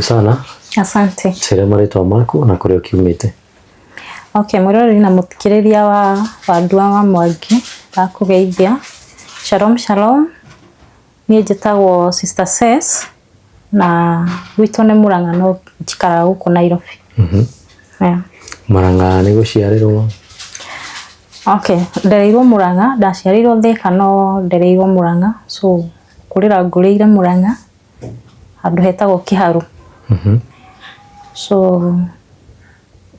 Sana. Asante. Cere marĩtwa maku na kũrĩa ũkiumĩte. Okay, mwĩroreri na mũthikĩrĩria wa Wandua wa Mwangi ndakũgeithia. Shalom shalom. Niĩ njĩtagwo Sister Ses na gwitũ nĩ Murang'a no njikaraga gũkũ Nairobi. Yeah. Murang'a nĩ gũciarĩrwo? Okay, ndereirwo Murang'a, ndaciarĩirwo Thika no ndereirwo Murang'a, so kũrĩra ngũrĩire Murang'a handũ hetagwo Kĩharũ. So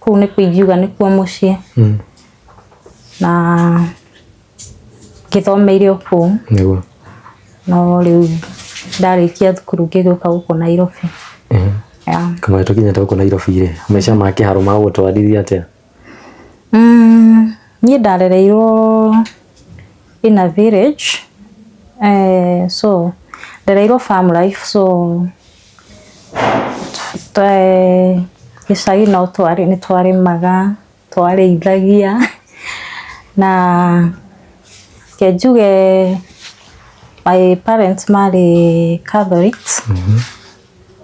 kũu nĩkuo ingiuga nĩkuo mũciĩ na ngĩthomeire o kũu. Nĩguo. No rĩu ndarĩkia thukuru ngĩgĩũka gũkũ Nairobi. Yeah. Kamũira tũkinyĩte gũkũ Nairobi rĩ, maica ma Kĩharũ magũtwarithia atĩa? Niĩ ndarereirwo in a village, so ndereirwo farm life, so gĩcagi no twarĩ nĩ twarĩmaga, twarĩithagia na reke njuge my parents marĩ Catholics,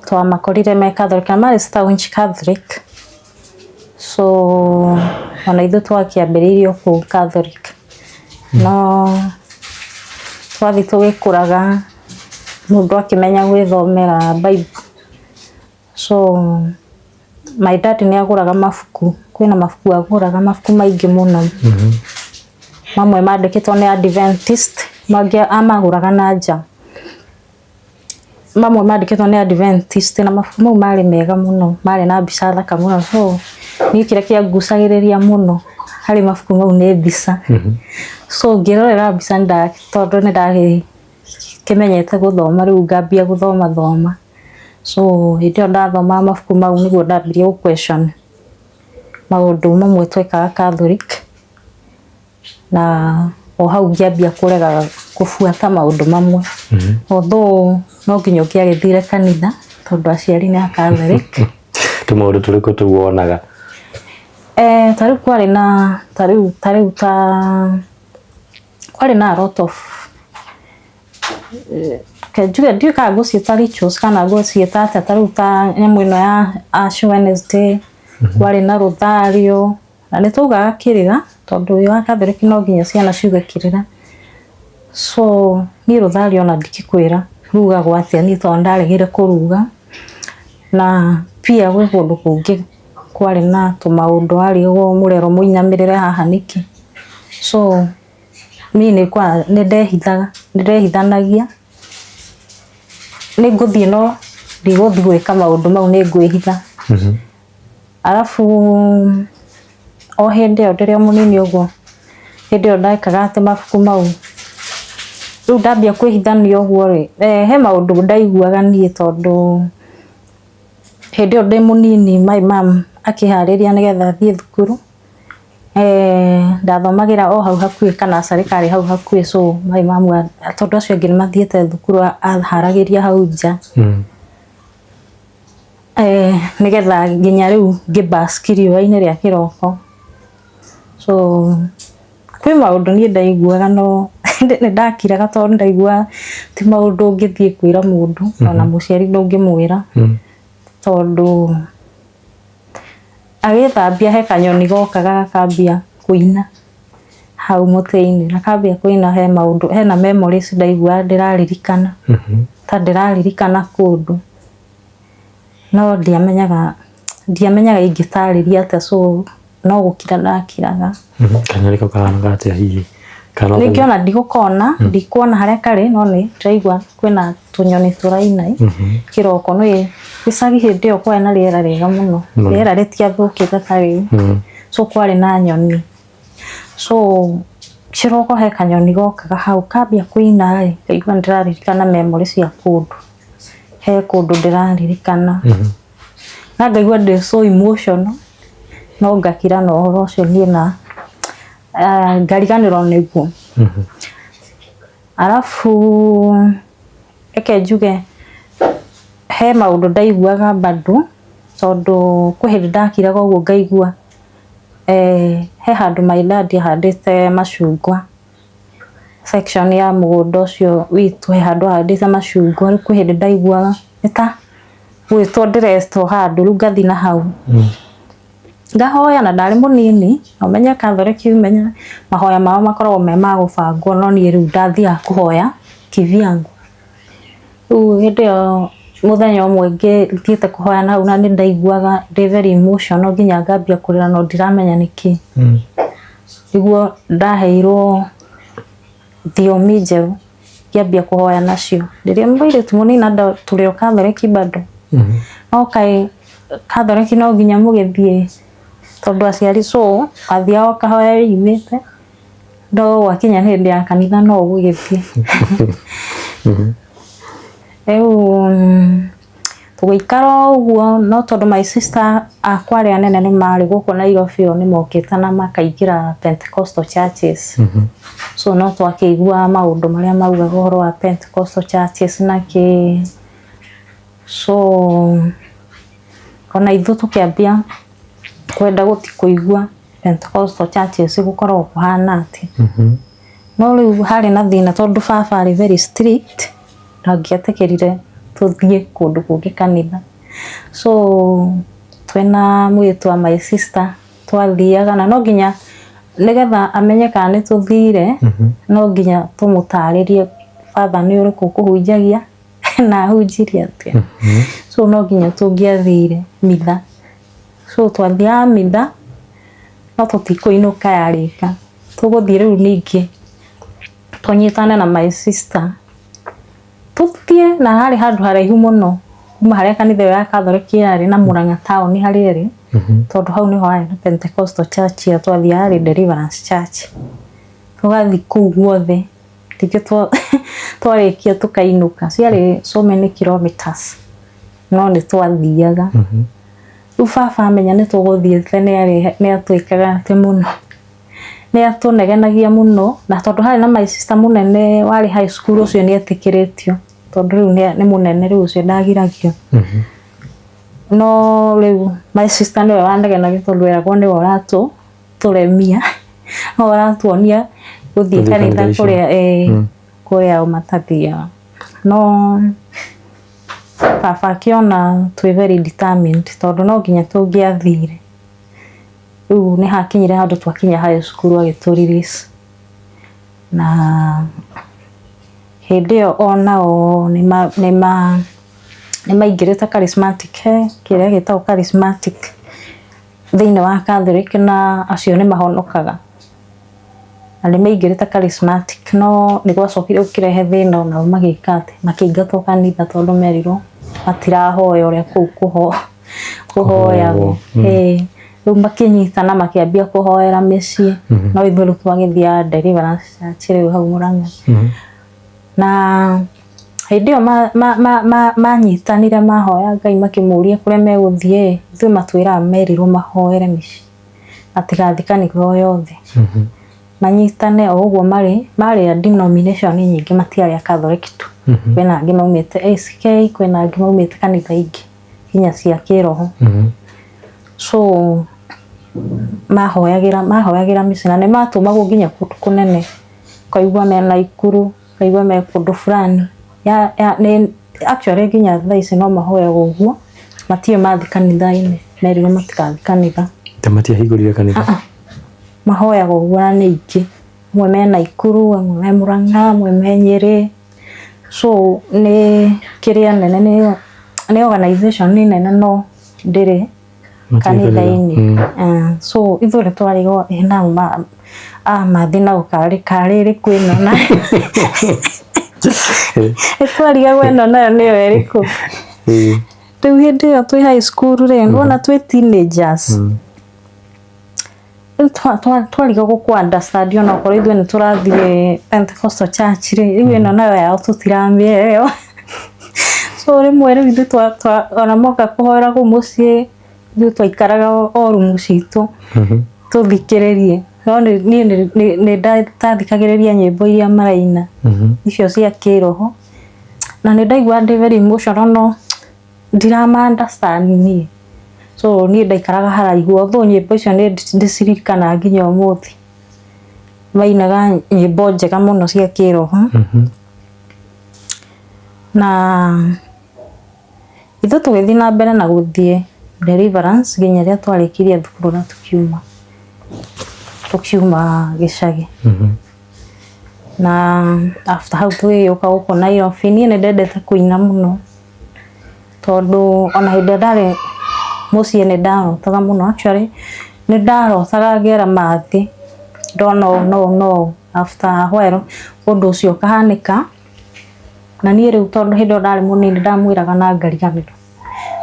twamakorire me Catholic na marĩ staunch Catholic, so ona ithuĩ twakĩambĩrĩirie o kũu Catholic, no twathiĩ tũgĩkũraga mũndũ akĩmenya gwĩthomera Bible, so my dad nĩ agũraga mabuku, kwĩna mabuku agũraga mabuku maingĩ mũno, mamwe mandĩkĩtwo nĩ Adventist, mangĩ amagũraga na nja, mamwe mandĩkĩtwo nĩ Adventist na mabuku mau marĩ mega mũno, marĩ na mbica thaka mũno, so niĩ kĩrĩa kĩangucagĩrĩria mũno harĩ mabuku mau nĩ mbica. So ngĩrorera mbica tondũ nĩ ndakĩmenyete gũthoma rĩu ngambia gũthoma thoma, so hĩndĩ ĩyo ndathomaga mabuku mau nĩguo ndambirie gũ question maũndũ mamwe twekaga Catholic, na o hau ngĩambia kũrega kũbuata maũndũ mamwe, although no nginya ũngĩagĩthire kanitha tondũ aciari nĩ a Catholic. Tũmaũndũ tũrĩkũ tũu wonaga? Ta rĩu kwarĩ na ta rĩu ta kwarĩ na a lot of, reke njuge ndiũĩ kana ngũciĩta rituals kana ngũciĩta atĩa, ta rĩu ta nyamũ ĩno ya Ash Wednesday, kwarĩ na rũthario na nĩ twaugaga kĩrĩra tondũ wĩ wa Catholic no nginya ciana ciuge kĩrĩra, so niĩ rũthario ona ndingĩkwĩra rugagwo atĩa niĩ tondũ ndaregire kũruga, na pia gwĩ kũndũ kũngĩ kwarĩ na tũmaũndũ warigwo mũrerwo mũinamĩrĩre haha nĩkĩ, so niĩ nĩ ndehithaga, nĩ ndehithanagia nĩ ngũthiĩ no ndigũthiĩ gwĩka maũndũ mau, nĩ ngwĩhitha. Arabu o hĩndĩ ĩyo ndĩrĩ o mũnini ũguo, hĩndĩ ĩyo ndekaga atĩ mabuku mau, rĩu ndambia kwĩhithania ũguo rĩ, he maũndũ ndaiguaga niĩ tondũ hĩndĩ ĩyo ndĩ mũnini my mum akĩharĩria nĩgetha thiĩ thukuru, ndathomagĩra o hau hakuhĩ ka nursery karĩ hau hakuhĩ, so my mum tondũ acio angĩ nĩ mathiĩte thukuru aharagĩria hau nja, nĩgetha nginya rĩu ngĩ bask riũa-inĩ rĩa kĩroko. So kwĩ maũndũ niĩ ndaiguaga no nĩ ndakiraga tondũ nĩ ndaiguaga ti maũndũ ũngĩthiĩ kwĩra mũndũ, ona mũciari ndũngĩmwĩra, tondũ agĩthambia he kanyoni gokaga gakambia kũina hau mũtĩ-inĩ, na kambia kũina he maũndũ, hena memories ndaiguaga ndĩraririkana, ta ndĩraririkana kũndũ, no ndiamenyaga ingĩtarĩria atĩa, so no gũkira ndakiraga. Kanyoni kau kahanaga atĩa hihi? Kana Rĩngĩ ona ndigũkona, ndikuona harĩa karĩ, no nĩ ndĩraigua kwĩna tũnyoni tũraina kĩroko. Nĩ gĩcagi hĩndĩ ĩyo kwarĩ na rĩera rĩega mũno, rĩera rĩtiathũkĩte ta rĩu, so kwarĩ na nyoni, so kĩroko he kanyoni gokaga hau kambia kũina rĩ, ngaigua nĩ ndĩraririkana memory cia kũndũ, he kũndũ ndĩraririkana na ngaigua ndĩ so emotional, no ngakira na ũhoro ũcio niĩ na ngariganĩrwo nĩguo. Arabu reke njuge he maũndũ ndaiguaga bado, tondũ kwĩ hĩndĩ ndakiraga ũguo ngaigua he handũ my dad ahandĩte macungwa, section ya mũgũnda ũcio witũ he handũ ahandĩte macungwa, rĩu kwĩ hĩndĩ ndaiguaga nĩ ta Gwĩtwo ndĩretwo handũ, rĩu ngathi na hau ngahoya, na ndarĩ mũnini. Na ũmenye Catholic, ũmenye mahoya mao makoragwo me ma gũbangwo, no niĩ rĩu ndathiaga kũhoya kivyangu. Rĩu hĩndĩ ĩyo mũthenya ũmwe ngĩthiĩte kũhoya na hau, na nĩ ndaiguaga ndĩ very emotional nginya ngambia kũrĩra, no ndiramenya nĩkĩ. Nĩguo ndaheirwo thiomi njerũ, ngĩambia kũhoya nacio rĩrĩa mũirĩtu mũnini, na tũrĩ o Catholic bado. No kaĩ Catholic no nginya mũgĩthiĩ, tondũ aciari, so wathiaga ũkahoya wĩiguĩte, no gwakinya hĩndĩ ya kanitha no ũgũgĩthiĩ. Rĩu tũgĩikara o ũguo, no tondũ my sister akwa arĩa anene nĩ marĩ gũkũ Nairobi, o nĩ mokĩte na makaingĩra Pentecostal churches, so no twakĩiguaga maũndũ marĩa maugaga ũhoro wa Pentecostal churches na kĩ. So ona ithuĩ tũkĩambia kwenda gũthiĩ kũigua Pentecostal churches gũkoragwo kũhana atĩa. No rĩu harĩ na thĩna, tondũ baba arĩ very strict, ndangĩetĩkĩrire tũthiĩ kũndũ kũngĩ kanitha. So twĩna mũirĩtu wa my sister twathiaga, na no nginya nĩgetha amenye kana nĩ tũthire, no nginya tũmũtarĩrie father nĩ ũrĩkũ ũkũhunjagia na ahunjirie atĩa. So no nginya tũngĩathire mitha. So twathiaga mitha, no tũtikũinũka yarĩka, tũgũthiĩ rĩu ningĩ tũnyitane na my sister, tũthiĩ, na harĩ handũ haraihu mũno kuma harĩa kanitha ĩyo ya Catholic yarĩ na Murang'a taũni harĩa ĩrĩ, tondũ hau nĩho harĩ na Pentecostal church ĩyo twathiaga, yarĩ Deliverance Church. Tũgathiĩ kũu guothe, rĩngĩ twarĩkia tũkainũka. Ciarĩ so many kilometers, no nĩ twathiaga. Rĩu baba amenya nĩ tũgũthiĩte, nĩ atwĩkaga atĩ mũno, nĩ atũnegenagia mũno. Na tondũ harĩ na my sister mũnene warĩ high school, ũcio nĩ etĩkĩrĩtio, tondũ rĩu nĩ mũnene, rĩu ũcio ndagiragio. No rĩu my sister nĩwe wanegenagia, tondũ eragwo nĩwe ũratũ tũremia, no ũratuonia gũthiĩ gũthiĩ kanitha kanitha icio. Kũrĩa kũrĩa o matathiaga. No baba akĩona twĩ very determined, tondũ no nginya tũngĩathire. Rĩu nĩ hakinyire handũ twakinya high school agĩtũ release, na hĩndĩ ĩyo onao nĩ maingĩrĩte charismatic, he kĩrĩa gĩtagwo charismatic thĩinĩ wa Catholic, na acio nĩ mahonokaga, na nĩ maingĩrĩte charismatic. No nĩ gwacokire gũkĩrehe thĩna, onao magĩka atĩ makĩingatwo kanitha, tondũ merirwo matirahoya ũrĩa kũu kũhoyagwo. Ĩĩ, rĩu makĩnyitana makĩambia kũhoera mĩciĩ, no ithuĩ rĩu twagĩthiaga Deliverance Church rĩu hau Murang'a. Na hĩndĩ ĩyo manyitanire mahoya Ngai makĩmũria kũrĩa megũthiĩ, ithuĩ matwĩraga merirwo mahoere mĩciĩ, matigathiĩ kanitha o yothe, manyitane o ũguo marĩ marĩ a denomination nyingĩ, matiarĩ a Catholic tu. Kwĩna angĩ maumĩte ACK, kwĩna angĩ maumĩte kanitha ingĩ nginya cia kĩroho. So mahoyagĩra mĩciĩ, na nĩ matũmagwo nginya kũndũ kũnene, ũkaigua me Naikuru, ũkaigua me kũndũ fulani ya nĩ actually nginya thaa ici no mahoyaga ũguo, matirĩ mathiĩ kanitha-inĩ, merirwo matigathiĩ kanitha. Ta matiahingũrire kanitha? Mahoyaga ũguo, na nĩ aingĩ, amwe me Naikuru, amwe me Murang'a, amwe me Nyĩrĩ. So nĩ kĩrĩa nene, nĩ organization nĩ nene, no ndĩrĩ kanitha-inĩ. So ithuĩ nĩ twarigwo ĩ nao a mathi nao karĩ ĩrĩkũ ĩno, na nĩ twarigagwo ĩno nayo nĩyo ĩrĩkũ. Rĩu hĩndĩ ĩyo twĩ high school rĩ, nĩwona twĩ teenagers, rĩu twarigagwo kũ understand, ona okorwo ithuĩ nĩ tũrathiĩ Pentecostal church rĩ, rĩu ĩno nayo yao tũtiramĩelewa. So rĩmwe rĩu ithuĩ ona moka kũhoera kũu mũciĩ, ithuĩ twaikaraga o rumu citũ tũthikĩrĩrie. No niĩ nĩ ndathikagĩrĩria nyĩmbo iria maraina icio cia kĩroho, na nĩ ndaiguaga ndĩ very emotional, no ndirama understand niĩ. So niĩ ndaikaraga haraihu, although nyĩmbo icio nĩ ndĩciririkanaga nginya ũmũthĩ. Mainaga nyĩmbo njega mũno cia kĩroho. Na Ithuĩ tũgĩthiĩ na mbere na gũthiĩ deliverance nginya rĩrĩa twarĩkirie thukuru na tũkiuma gĩcagi. Na after hau tũgĩgĩũka gũkũ Nairobi. Niĩ nĩ ndendete kũina mũno tondũ ona hĩndĩ ĩrĩa ndarĩ mũciĩ nĩ ndarotaga mũno. Actually nĩ ndarotaga ngera mathi ndona ũũ na ũũ na ũũ, after a while ũndũ ũcio ũkahanĩka. Na niĩ rĩu tondũ hĩndĩ ĩyo ndarĩ mũnini ndamwĩraga na ngariganĩrwo.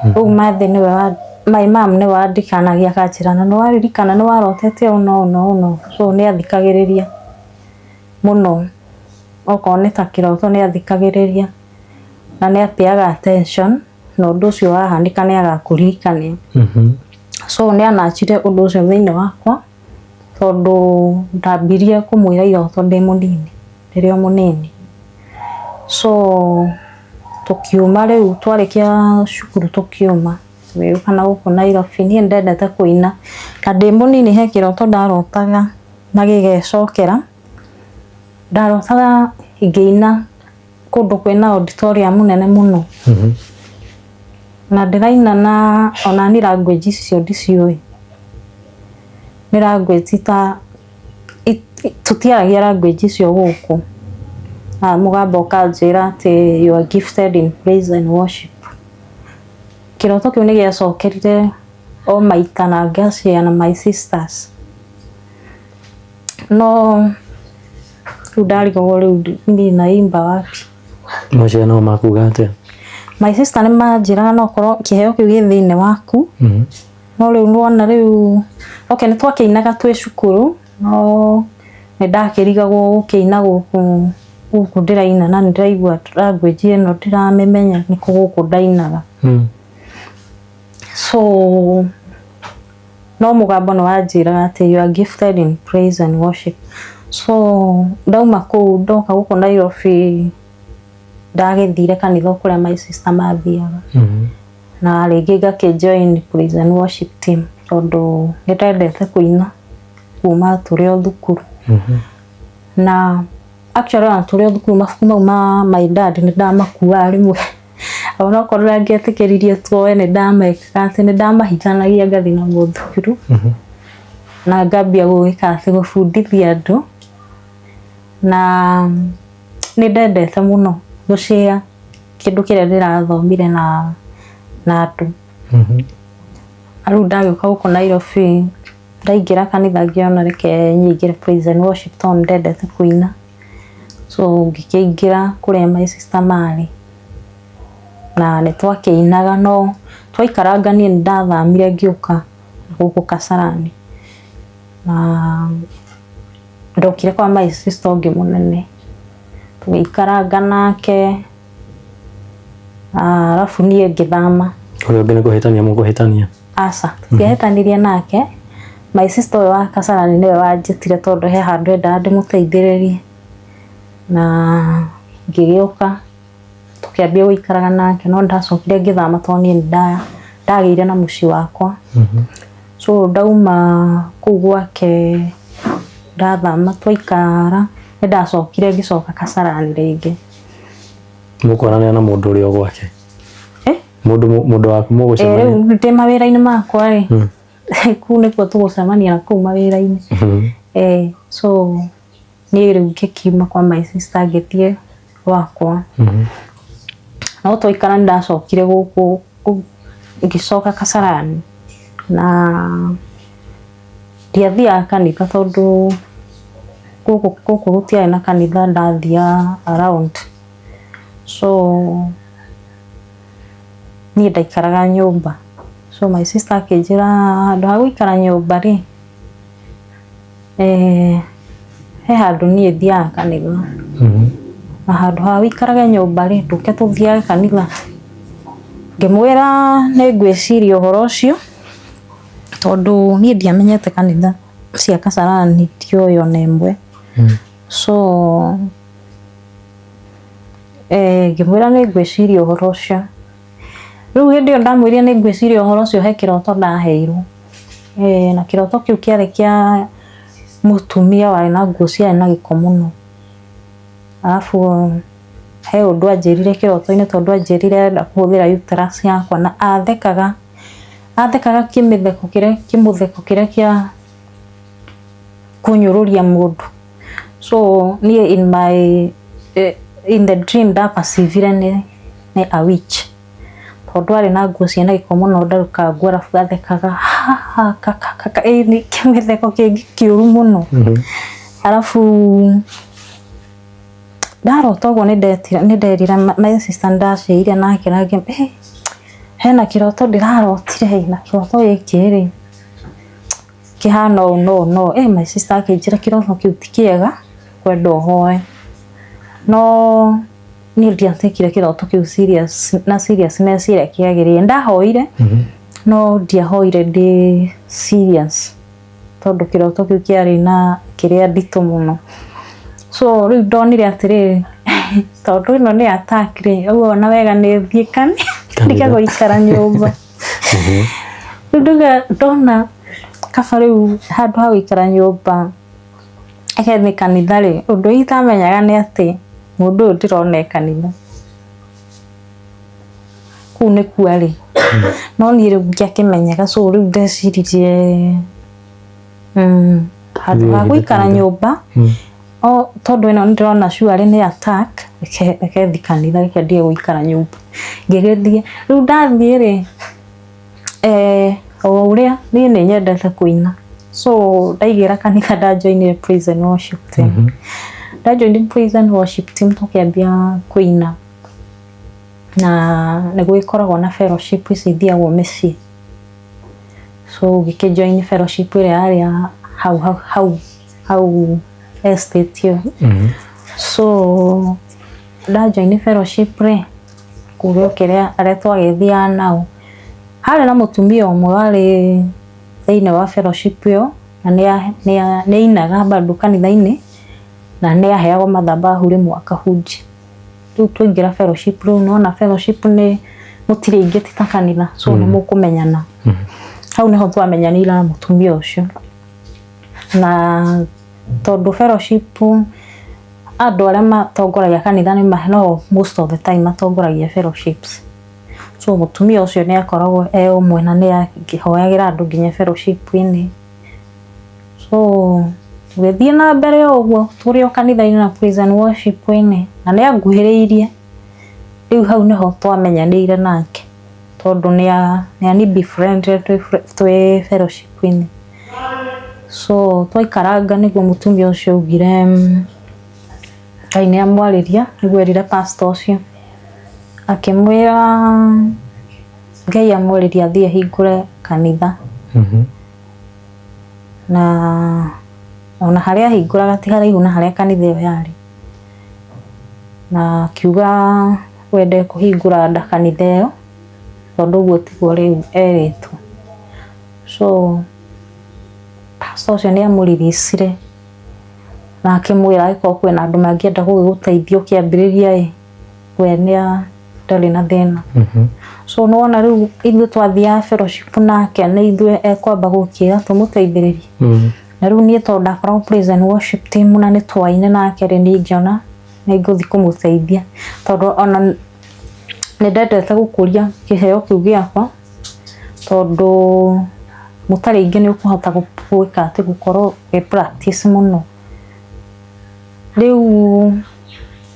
Rĩu mathi nĩwe wa my mom nĩwe wandikanagia akanjĩra, na nĩ waririkana nĩ warotete ũũ na ũũ na ũũ na ũũ. So nĩ athikagĩrĩria mũno, okorwo nĩ ta kĩroto nĩ athikagĩrĩria na nĩ apeaga attention, na ũndũ ũcio wahanĩka nĩ agakũririkania. So nĩ anachire ũndũ ũcio thĩinĩ wakwa tondũ ndambirie kũmwĩra iroto ndĩ mũnini, ndĩrĩ o mũnini. So tũkiuma rĩu twarĩkia cukuru tũkiuma tũgĩũka na gũkũ Nairobi. Niĩ nĩndendete kũina na ndĩ mũnini he kĩroto ndarotaga na gĩgecokera. Ndarotaga ngĩina kũndũ kwĩna auditorium nene mũno na ndĩraina na ona niĩ language icio ndiciũĩ, nĩ language ta tũtiaragia language icio gũkũ, na mũgambo ũkanjĩra atĩ, "You are gifted in praise and worship." Kĩroto kĩu nĩ gĩacokerire o maita na ngashare na my sisters, no rĩu ndarigagwo rĩu niĩ naimba wapi. Macio nao makuga atĩa? My sister nĩ manjĩraga no korwo kĩheo kĩu gĩ thĩinĩ waku, no rĩu nĩwona rĩu, okay, nĩ twakĩinaga twĩ cukuru, no nĩ ndakĩrigagwo gũkĩina gũkũ gũkũ ndĩraina na nĩ ndĩraigua language ĩno ndiramĩmenya, nĩkũ gũkũ ndainaga. So no mũgambo nĩ wanjĩraga atĩ, "You are gifted in praise and worship." So ndauma kũu ndoka gũkũ Nairobi, ndagĩthire kanitha o kũrĩa my sister mathiaga na rĩngĩ ngakĩ join praise and worship team tondũ nĩ ndendete kũina kuma tũrĩ o thukuru. Na actually ona tũrĩ o thukuru, mabuku mau ma my dad nĩ ndamakuaga rĩmwe, onokorwo ndangĩetĩkĩririe tuoe, nĩ ndamekaga atĩ nĩ ndamahithanagia ngathiĩ namo thukuru na ngambia gũgĩka atĩ gũbundithia andũ. Na nĩ ndendete mũno gũshare kĩndũ kĩrĩa ndĩrathomire na andũ. Na rĩu ndagĩũka gũkũ Nairobi, ndaingĩra kanitha, ngĩona reke nyingĩre praise and worship tondũ nĩ ndendete kũina. So ngĩkĩingĩra kũrĩa my sister marĩ na nĩ twakĩinaga, no twaikaranga niĩ nĩ ndathamire ngĩũka gũkũ Kasarani na ndokire kwa my sister ũngĩ mũnene, tũgĩikaranga nake, arabu niĩ ngĩthama. Ũrĩa ũngĩ nĩ kũhĩtania mũkũhĩtania? Aca, tũtiahĩtanirie nake. My sister ũyũ wa Kasarani nĩwe wanjĩtire tondũ he handũ endaga ndĩmũteithĩrĩrie, na ngĩgĩũka tũkĩambia gũikaraga nake, no ndacokire ngĩthama tondũ niĩ nĩ ndagĩire na mũciĩ wakwa. So ndauma kũu gwake ndathama, twaikara, nĩ ndacokire ngĩcoka Kasarani rĩngĩ. Mũkwaranĩra na mũndũ ũrĩa o gwake? Eh? Mũndũ waku mũgũcemania? Rĩu ndĩ mawĩra-inĩ makwa rĩ, kũu nĩkuo tũgũcemania na kũu mawĩra-inĩ. Eh, so niĩ rĩu ngĩkiuma kwa my sister ngĩthiĩ gwakwa, no twaikara nĩ ndacokire gũkũ, ngĩcoka Kasarani na ndiathiaga kanitha tondũ gũkũ gũtiarĩ na kanitha, ndathiaga around. So niĩ ndaikaraga nyũmba, so my sister akĩnjĩra handũ ha gũikara nyũmba rĩ, he handũ niĩ thiaga kanitha, na handũ ha wĩikarage nyũmba rĩ, ndũke tũthiage kanitha. Ngĩmwĩra nĩ ngwĩciria ũhoro ũcio tondũ niĩ ndiamenyete kanitha cia Kasarani, ndioĩ ona ĩmwe. So ngĩmwĩra nĩ ngwĩciria ũhoro ũcio. Rĩu hĩndĩ ĩyo ndamwĩrire nĩ ngwĩciria ũhoro ũcio, he kĩroto ndaheirwo, na kĩroto kĩu kĩarĩ kĩa mũtumia warĩ na nguo ciarĩ na gĩko mũno, arabu He ũndũ anjĩrire kĩroto-inĩ, tondũ anjĩrire arenda kũhũthĩra uterus yakwa, na athekaga athekaga kĩmĩtheko kĩrĩa, kĩmũtheko kĩrĩa kĩa kũnyũrũria mũndũ. So niĩ in the dream ndapacivire nĩ a witch, tondũ arĩ na nguo ciĩna gĩko mũno, ndarũkangu, arabu athekaga ha ha ka ka ka ka, ĩ nĩ kĩmĩtheko kĩngĩ kĩũru mũno. Arabu ndarota ũguo, nĩ nderire my sister, nĩndaciĩire nake na ngĩ hena kĩroto ndĩrarotire, na kĩroto gĩkĩ rĩ kĩhana ũũ no no. My sister akĩnjĩra kĩroto kĩu ti kĩega, kwenda ũhoe. No niĩ ndiatekire kĩroto kĩu serious na seriousness ĩrĩa kĩagĩrĩire. Ndahoire, no ndiahoire ndĩ serious, tondũ kĩroto kĩu kĩarĩ na kĩrĩa nditũ mũno. So rĩu ndonire atĩrĩrĩ, tondũ ĩno nĩ attack rĩ, ũguo ona wega nĩ thiĩ ndige gũikara nyũmba. Rĩu ndauga ndona kaba rĩu handũ ha gũikara nyũmba reke thiĩ kanitha rĩ. Ũndũ ũrĩa itamenyaga nĩ atĩ mũndũ ũyũ ndĩrona e kanitha kũu nĩkuo arĩ, no niĩ rĩu ndiakĩmenyaga. So rĩu ndeciririe handũ ha gũikara nyũmba, o tondũ ĩno nĩndĩrona surely nĩ attack, reke thiĩ kanitha, reke ndige gũikara nyũmba. Ngĩgĩthiĩ. Rĩu ndathiĩ rĩ, o ũrĩa niĩ nĩ nyendete kũina, so ndaigĩra kanitha, ndajoinire praise and worship team. Ndajoinire praise and worship team, tũkĩambia kũina, na nĩ gũgĩkoragwo na fellowship ici ithiagwo mĩciĩ. So ngĩkĩjoin fellowship ĩrĩa yarĩ ya hau hau hau hau estate ĩyo. So ndajoin fellowship rĩ, kũrĩ o kĩrĩa arĩa twagĩthiaga nao, harĩ na mũtumia ũmwe warĩ thĩinĩ wa fellowship ĩyo, na nĩ ainaga bado kanitha-inĩ, na nĩ aheagwo mathabahu rĩmwe akahunjia. Rĩu twaingĩra fellowship, rĩu nĩwona fellowship nĩ mũtirĩ aingĩ, ti ta kanitha, so nĩ mũkũmenyana. Hau nĩho twamenyanĩire na mũtumia ũcio. Na tondũ fellowship andũ arĩa matongoragia kanitha nĩ no most of the time matongoragia fellowships, so mũtumia ũcio nĩ akoragwo e ũmwe na nĩ akĩhoyagĩra andũ nginya fellowship-inĩ. So tũgĩthiĩ na mbere o ũguo tũrĩ o kanitha-inĩ na praise and worship-inĩ, na nĩ anguhĩrĩirie. Rĩu hau nĩho twamenyanĩire nake, tondũ nĩ ani befriend twĩ fellowship-inĩ. So twaikaranga, nĩguo mũtumia ũcio augire Ngai nĩ amwarĩria. Nĩguo erire pastor ũcio, akĩmwĩra Ngai amwarĩria athiĩ ahingũre kanitha. Na ona harĩa ahingũraga ti haraihu na harĩa kanitha ĩyo yarĩ, na akiuga we ndekũhingũra nda kanitha ĩyo, tondũ ũguo tiguo rĩu erĩtwo. So pastor ũcio nĩ amũriricire na akĩmwĩra angĩkorwo kwĩna andũ mangĩenda gũgĩgũteithia ũkĩambĩrĩria ĩ, we nĩ ndarĩ na thĩna. So nĩwona rĩu ithuĩ twathiaga fellowship nake, nĩ ithuĩ ekwamba gũkĩra tũmũteithĩrĩrie. Na rĩu niĩ tondũ ndakoragwo praise and worship team na nĩ twaine nake rĩ, niĩ ngĩona nĩ ngũthiĩ kũmũteithia, tondũ ona nĩ ndendete gũkũria kĩheo kĩu gĩakwa, tondũ mũtarĩ aingĩ nĩ ũkũhota gwĩka atĩ gũkorwo wĩ practice mũno. Rĩu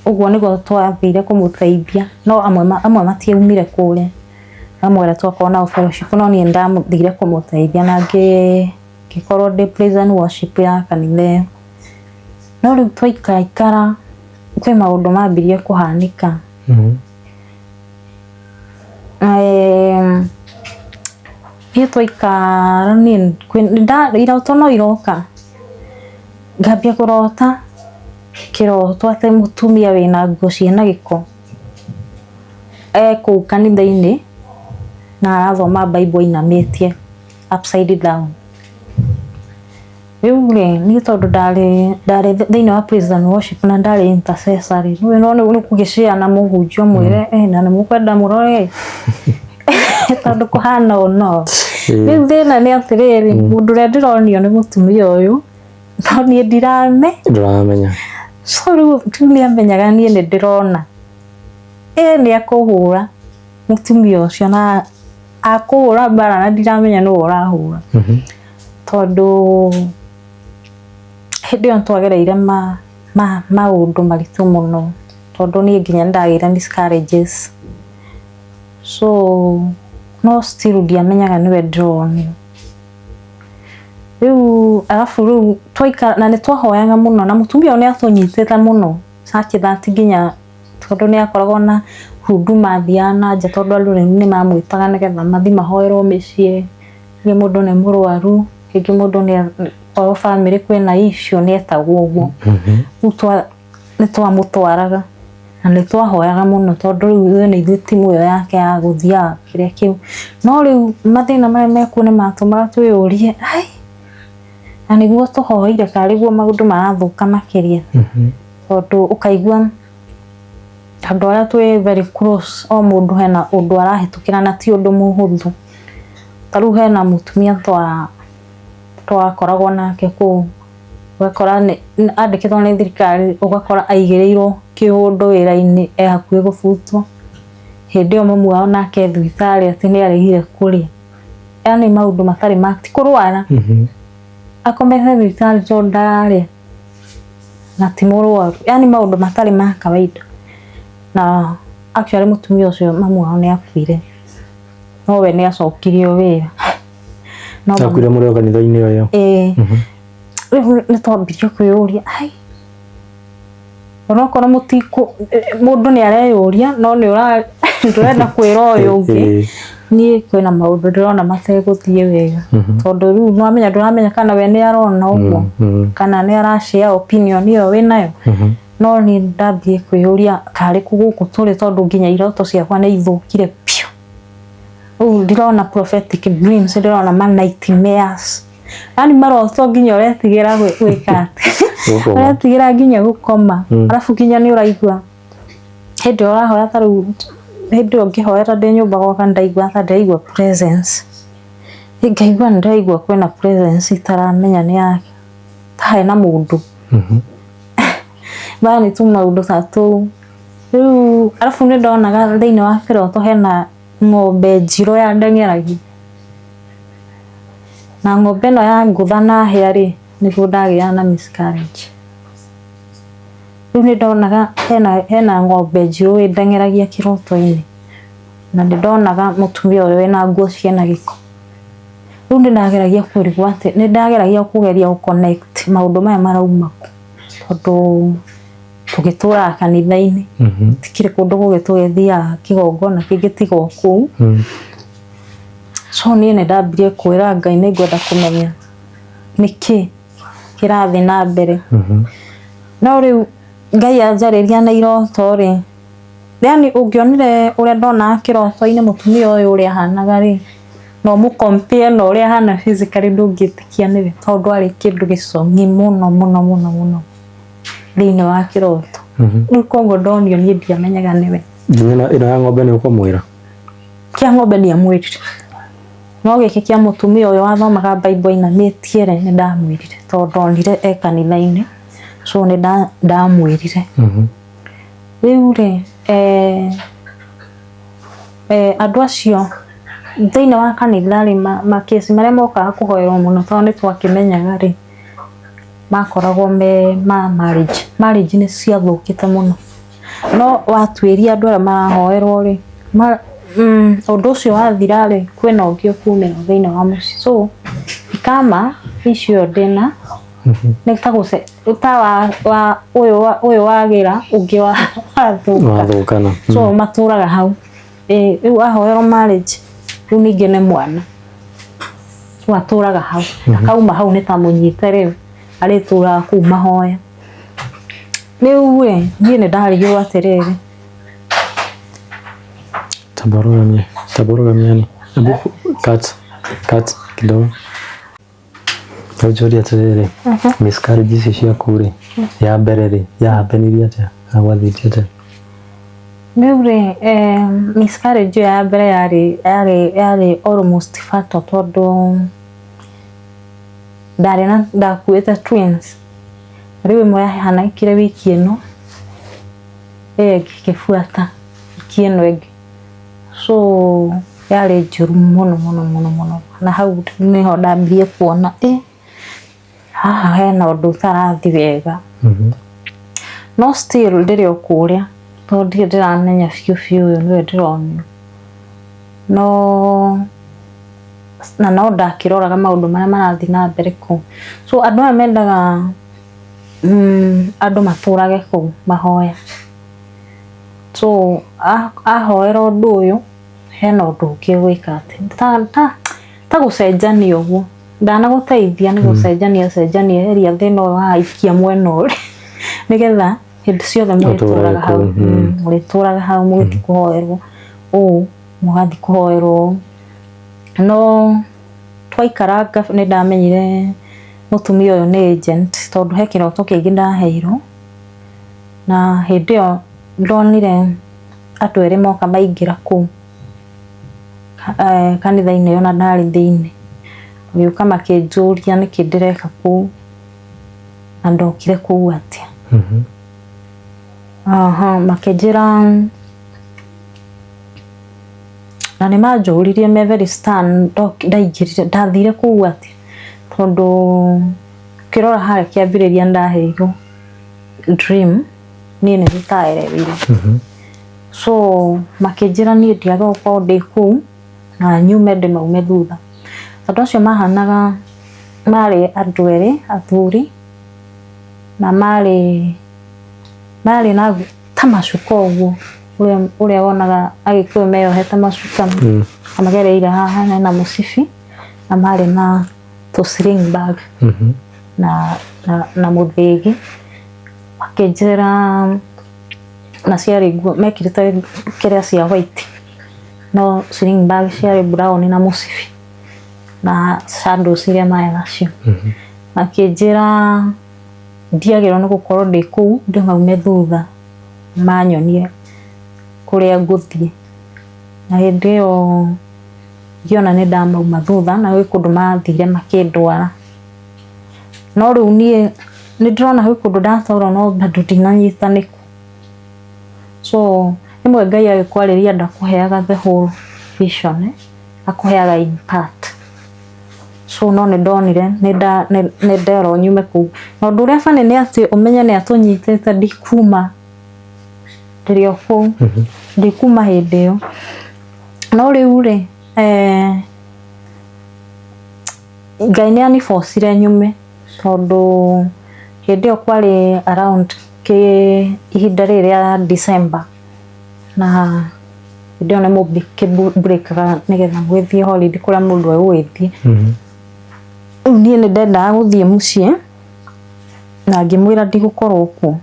ũguo nĩguo twathire kũmũteithia, no amwe matiaumire kũrĩa, amwe arĩa twakoragwo nao fellowship, no niĩ nĩndathire kũmũteithia na ngĩkorwo ndĩ praise and worship ya kanitha ĩyo. No rĩu twaikaraikara, kwĩ maũndũ mambirie kũhanĩka. Niĩ twaikara, niĩ iroto no iroka, ngambia kũrota kĩroto atĩ mũtumia wĩna nguo ciĩna gĩko e kũu kanitha-inĩ na arathoma Bible ainamĩtie upside down. Rĩu rĩ, niĩ tondũ ndarĩ thĩinĩ wa praise and worship na ndarĩ intercessor rĩ, nĩũĩ no nĩ kũgĩshare na mũhunjia ũmwĩre na nĩ mũkwenda mũrore tondũ kũhana ũũ no. Rĩu thĩna nĩ atĩrĩrĩ, mũndũ ũrĩa ndĩronio nĩ mũtumia ũyũ, no niĩ ndirame Ndũramenya. So rĩu nĩ amenyaga niĩ nĩ ndĩrona. Ĩ nĩ ekũhũra mũtumia ũcio na akũhũra mbara na ndiramenya nũũ ũrahũra. Tondũ hĩndĩ ĩyo nĩtwagereire maũndũ maritũ mũno, tondũ niĩ nginya nĩndagĩire miscarriages. So no still ndiamenyaga nĩwe ndĩronio. Rĩu arabu rĩu twaikara na nĩtwahoyaga mũno na mũtumia ũyũ nĩatũnyitĩte mũno such that nginya tondũ nĩakoragwo na huduma athiaga na nja, tondũ andũ rĩu nĩmamwĩtaga nĩgetha mathiĩ mahoerwo mĩciĩ, rĩngĩ mũndũ nĩ mũrwaru, rĩngĩ mũndũ nĩ okorwo bamĩrĩ kwĩna issue nĩetagwo ũguo. Rĩu nĩtwamũtwaraga na nĩtwahoyaga mũno, tondũ rĩu ithuĩ nĩ ithuĩ timu ĩyo yake ya gũthiaga kĩrĩa kĩu. No rĩu mathĩna marĩa mekuo nĩmatũmaga twĩyũrie, ai, na nĩguo tũhoeire karĩ guo maũndũ marathũka makĩria. Tondũ ũkaigua andũ arĩa twĩ very close, o mũndũ hena ũndũ arahĩtũkĩra na ti ũndũ mũhũthũ. Ta rĩu hena mũtumia twakoragwo nake kũu, ũgakora andĩkĩtwo nĩ thirikari, ũgakora aigĩrĩirwo kĩũndũ wĩra-inĩ e hakuhĩ gũbutwo. Hĩndĩ ĩyo mamu wao nake e thibitarĩ atĩ nĩ aregire kũrĩa. Yani maũndũ matarĩ ma ti kũrwara, akomete thibitarĩ tondũ ndararĩa na ti mũrwaru, yani maũndũ matarĩ ma kawaida. Na actually mũtumia ũcio mamu wao nĩ akuire, no we nĩ acokirio wĩra. No Akuire mũrĩ o kanitha-inĩ o ĩyo? Ĩĩ. Rĩu nĩ twambirie kwĩyũria, ai, onokorwo mũtikũ mũndũ nĩ areyũria, no nĩ ũra ndũrenda kwĩra ũyũ ũngĩ. Niĩ kwĩna maũndũ ndĩrona mategũthiĩ wega, tondũ rĩu nĩwamenya ndũramenya kana we nĩ arona ũguo kana nĩ ara share opinion ĩyo wĩnayo. No niĩ ndambire kwĩyũria karĩ kũ gũkũ tũrĩ, tondũ nginya iroto ciakwa nĩ ithũkire biũ. Rĩu ndĩrona prophetic dreams, ndĩrona ma nightmares, yani maroto nginya ũretigĩra gwĩka atĩ Gũkoma. Ũretigĩra nginya gũkoma. Arabu nginya nĩ ũraigua hĩndĩ ĩyo ũrahoya, ta rĩu hĩndĩ ĩyo ngĩhoera ndĩ nyũmba gwakwa, ndaigua ta ndĩraigua presence, ngaigua nĩ ndĩraigua kwĩna presence itaramenya nĩ yake, ta hena mũndũ baya nĩ tu maũndũ ta tũu. Rĩu arabu nĩ ndonaga thĩinĩ wa kĩroto hena ng'ombe njirũ yandeng'eragia, na ng'ombe ĩno yangũtha na hĩa rĩ, nĩguo ndagĩaga na miscarriage. Rĩu nĩ ndonaga hena ng'ombe njirũ ĩndeng'eragia kĩroto-inĩ, na nĩ ndonaga mũtumia ũyũ wĩna nguo ciĩna gĩko. Rĩu nĩ ndageragia kũrigwo atĩ nĩ ndageragia kũgeria gũ connect maũndũ maya marauma kũ, tondũ tũgĩtũraga kanitha-inĩ, tikĩrĩ kũndũ kũngĩ tũgĩthiaga kĩgongona kĩngĩ tiga o kũu. So niĩ nĩ ndambirie kwĩra Ngai nĩ ngwenda kũmenya nĩkĩ kĩrathiĩ na mbere. No rĩu Ngai anjarĩria na iroto rĩ, yani ũngĩonire ũrĩa ndonaga kĩroto-inĩ mũtumia ũyũ ũrĩa ahanaga rĩ, na ũmũ compare na ũrĩa ahana physically, ndũngĩtĩkia nĩwe, tondũ arĩ kĩndũ gĩcong'i mũno mũno mũno mũno thĩinĩ wa kĩroto. Rĩu koguo ndonio niĩ ndiamenyaga nĩwe. Nginya ĩno ya ng'ombe nĩ ũkũmwĩra? Kĩa ng'ombe ndiamwĩrire, no gĩkĩ kĩa mũtumia ũyũ wathomaga Bible ainamĩtie rĩ, nĩ ndamwĩrire, tondũ ndonire e kanitha-inĩ, so nĩ ndamwĩrire. Rĩu rĩ, andũ acio thĩinĩ wa kanitha rĩ, makĩci marĩa mokaga kũhoerwo mũno, tondũ nĩ twakĩmenyaga rĩ, makoragwo me ma marriage. Marriage nĩ ciathũkĩte mũno, no watuĩria andũ arĩa marahoerwo rĩ, ũndũ ũcio wathira rĩ, kwĩna ũngĩ ũkumĩra thĩinĩ wa mũciĩ. So kama icio ndĩna nĩ ta gũce ta wa ũyũ wagĩra ũngĩ wathũka. Wathũkana. So matũraga hau. Ĩ rĩu ahoerwo marriage, rĩu ningĩ nĩ mwana, so atũraga hau, akauma hau nĩ ta mũnyite, rĩu arĩtũraga kũu mahoya. Rĩu ĩ niĩ nĩ ndarigirwo atĩrĩrĩ. Tabarugamia, tabarugamia. Hebu cut, cut kidogo. Rĩu njũrie atĩrĩrĩ, miscarriage ici ciaku rĩ, ya mbere rĩ, yahappenirie atĩa na gwathiĩte atĩa? Rĩu rĩ, miscarriage ĩyo ya mbere yarĩ almost fatal, tondũ ndarĩ na ndakuĩte twins. Rĩu ĩmwe yahanĩkire wiki ĩno, ĩyo ĩngĩ ĩkĩbuata wiki Wiki ĩno ĩngĩ. So yarĩ njũru mũno mũno mũno mũno, na hau nĩho ndambirie kuona ĩ haha hena ũndũ ũtarathiĩ wega. No still ndĩrĩ o kũrĩa, tondũ ndirĩ ndĩramenya biũ biũ ũyũ nĩwe ndĩronio. No na no ndakĩroraga maũndũ marĩa marathiĩ na mbere kũu. So andũ aya mendaga andũ matũrage kũu mahoya. So ahoera ũndũ ũyũ hena ũndũ ũngĩ ũgwĩka atĩ ta gũcenjania ũguo, ndanagũteithia nĩ gũcenjania cenjania, eheria thĩna ũyũ haha ikia mwena ũrĩa, nĩgetha hĩndĩ ciothe mũrĩtũraga hau, mũrĩtũraga hau mũgĩthiĩ kũhoerwo ũũ, mũgathiĩ kũhoerwo ũũ. No twaikaranga nĩ ndamenyire mũtumia ũyũ nĩ agent, tondũ he kĩroto kĩngĩ ndaheirwo, na hĩndĩ ĩyo ndonire andũ erĩ moka maingĩra kũu kanitha-inĩ ĩyo na ndarĩ thĩinĩ. Magĩũka makĩnjũria nĩkĩ ndĩreka kũu na ndokire kũu atĩa. Aha, makĩnjĩra na nĩ manjũririe me very stern, ndaingĩrire ndathire kũu atĩa, tondũ ũkĩrora harĩa kĩambĩrĩria ndaheirwo dream niĩ nĩ nditaerewire. So makĩnjĩra niĩ ndiagĩrĩirwo gũkorwo ndĩ kũu na nyume ndĩmaume thutha. Andũ acio mahanaga marĩ andũ erĩ athuri, na marĩ na ta macuka ũguo, ũrĩa wonaga Agĩkũyũ meyohete macuka na magereire haha hena mũcibi, na marĩ na tũ sling bag na mũthĩgi. Makĩnjĩra na ciarĩ nguo mekĩrĩte kĩrĩa cia white, no sling bag ciarĩ brown na mũcibi na sandals iria marĩ nacio. Makĩnjĩra ndiagĩrĩirwo nĩ gũkorwo ndĩ kũu ndĩmaume thutha manyonie kũrĩa ngũthiĩ. Na hĩndĩ ĩyo ngĩona nĩ ndamauma thutha, na gwĩ kũndũ mathire makĩndwara. No rĩu niĩ nĩ ndĩrona gwĩ kũndũ ndatwarwo no bado ndinanyita nĩkũ. So rĩmwe Ngai agĩkwarĩria ndakũheaga the whole vision, akũheaga in part. So no nĩ ndonire nĩ nderwo nyume kũu. Na ũndũ ũrĩa funny nĩ atĩ ũmenye nĩ atũnyitĩte ndikuma, ndĩrĩ o kũu, ndikuma hĩndĩ ĩyo. No rĩu rĩ, Ngai nĩ anibocire nyume, tondũ hĩndĩ ĩyo kwarĩ around ihinda rĩrĩ rĩa December, na hĩndĩ ĩyo nĩ mũbreakaga nĩgetha mũgĩthiĩ holiday kũrĩa mũndũ egũgĩthiĩ. Rĩu niĩ nĩ ndendaga gũthiĩ mũciĩ na ngĩmwĩra ndigũkorwo kuo.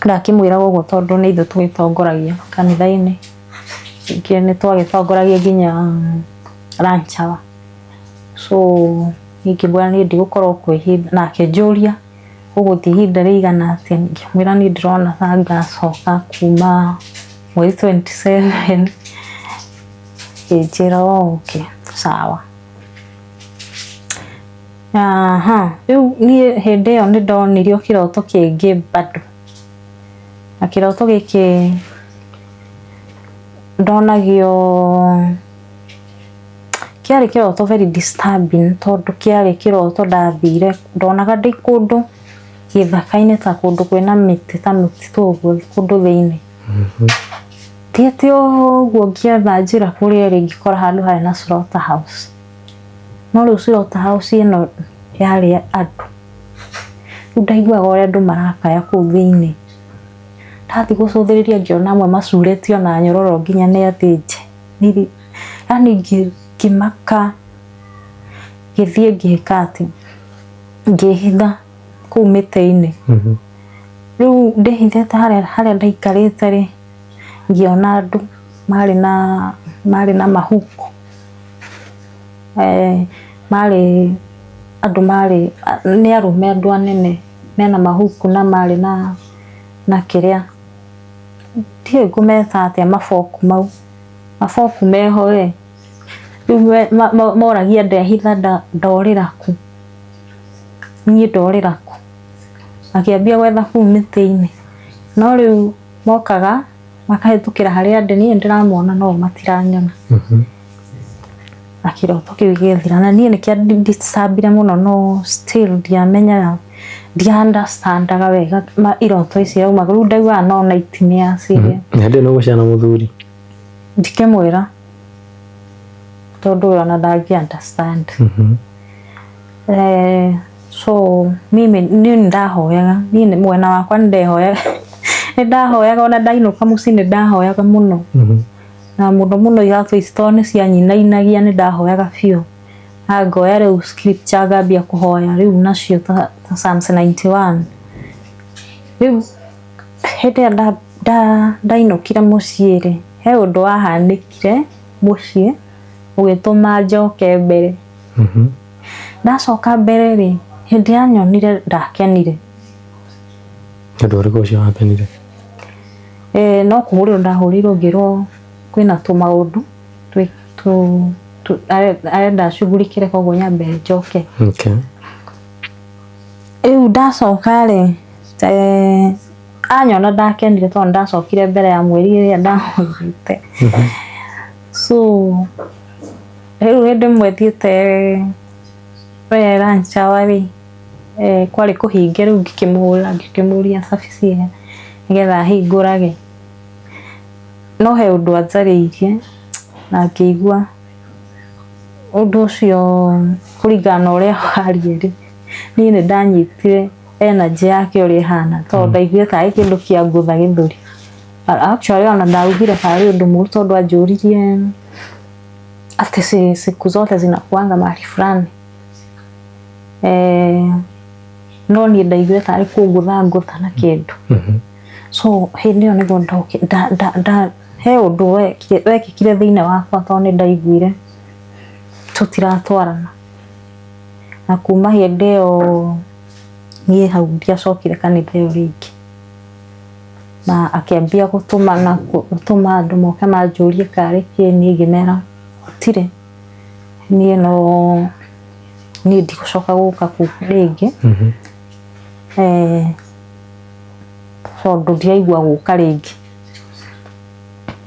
Ndakĩmwĩra ũguo tondũ nĩ ithuĩ tũgĩtongoragia kanitha-inĩ, ningĩ nĩ twagĩtongoragia nginya lunch hour. So niĩ ngĩmwĩra niĩ ndigũkorwo kuo ihinda, na akĩnjũria ũgũthiĩ ihinda rĩigana atĩa, ngĩmwĩra niĩ ndĩrona ta ngacoka kuma mweri 27. Akĩnjĩra okay sawa. Aha, rĩu niĩ hĩndĩ ĩyo nĩ ndonirio kĩroto kĩngĩ bado, na kĩroto gĩkĩ ndonagio kĩarĩ kĩroto very disturbing, tondũ kĩarĩ kĩroto ndathire ndonaga ndĩ kũndũ gĩthaka-inĩ ta kũndũ kwĩna mĩtĩ ta mĩtitũ ũguo kũndũ thĩinĩ. Thiĩte ũguo ngĩetha njĩra kũrĩa ĩrĩ ngĩkora handũ harĩ na slaughter house. No rĩu slaughter house ĩno yarĩ andũ. Rĩu ndaiguaga ũrĩa andũ marakaya kũu thĩinĩ. Ndathiĩ gũcũthĩrĩria ngĩona amwe macurĩtio na nyororo nginya nĩ athĩnje. Yaani ngĩmaka, ngĩthiĩ ngĩka atĩ, ngĩhitha kũu mĩtĩ-inĩ. Rĩu ndĩhithĩte harĩa ndaikarĩte rĩ, ngĩona andũ marĩ na mahuku. Marĩ andũ marĩ nĩ arũme andũ anene mena mahuku na marĩ na kĩrĩa, ndiũĩ ngũmeta atĩa maboku mau, maboku meho ĩ, rĩu moragia ndehitha ndorĩra kũ, niĩ ndorĩra kũ, makĩambia gwetha kũu mĩtĩ-inĩ. No rĩu mokaga Makahĩtũkĩra harĩa ndĩ, niĩ ndĩramona no matiranyona. Na kĩroto kĩu gĩgĩthira, na niĩ nĩkĩa disturbire mũno, no still ndiamenyaga, ndia understandaga wega iroto ici raumaga. Rĩu ndaiguaga no nightmares iria. Hĩndĩ ĩyo nĩ ũgũciana mũthuri? Ndikĩmwĩra, tondũ we ona ndangĩ understand. So mimi niĩ nĩ ndahoyaga, niĩ mwena wakwa nĩ ndehoyaga, nĩ ndahoyaga ona ndainũka mũciĩ nĩ ndahoyaga mũno. Na mũno mũno iratũ ici tondũ nĩ cianyinainagia, nĩ ndahoyaga biũ. Na ngoya rĩu scripture ngambia kũhoya rĩu nacio ta Psalms 91. Rĩu hĩndĩ ĩrĩa ndainũkire mũciĩ rĩ, he ũndũ wahanĩkire mũciĩ ũgĩtũma njoke mbere. Ndacoka mbere rĩ, hĩndĩ yanyonire ndakenire. Ũndũ ũrĩkũ ũcio wakenire? No kũhũrĩrwo ndahũrĩirwo ngĩrwo kwĩna tũmaũndũ arenda cugurikĩre, koguo nyambe njoke. Rĩu ndacoka rĩ, anyona ndakenire tondũ ndacokire mbere ya mweri ĩrĩa ndahũrĩte. So rĩu hĩndĩ ĩmwe thiĩte lunch hour rĩ, kwarĩ kũhinge, rĩu ngĩkĩmũhũrĩra, ngĩkĩmũria cabi ĩyo nĩgetha ahingũrage. No he ũndũ anjarĩirie na ngĩigua ũndũ ũcio kũringana na ũrĩa warie rĩ, niĩ nĩ ndanyitire energy yake ũrĩa ĩhana, tondũ ndaiguire tarĩ kĩndũ kĩangũtha gĩthũri. Actually ona ndaugire karĩ ũndũ mũru, tondũ anjũririe atĩ siku zote zinakuanga mahali fulani. No niĩ ndaiguire tarĩ kũngũtha ngũtha na kĩndũ. So hĩndĩ ĩyo nĩguo he ũndũ wekĩkire thĩinĩ wakwa, tondũ nĩ ndaiguire tũtiratwarana. Na kuma hĩndĩ ĩyo niĩ hau ndiacokire kanitha ĩyo rĩngĩ. Na akĩambia gũtũma na gũtũma andũ moke manjũrie karĩ kĩ, niĩ ngĩmera gũtirĩ, niĩ no niĩ ndigũcoka gũka kũu rĩngĩ. Tondũ ndiraigua gũka rĩngĩ.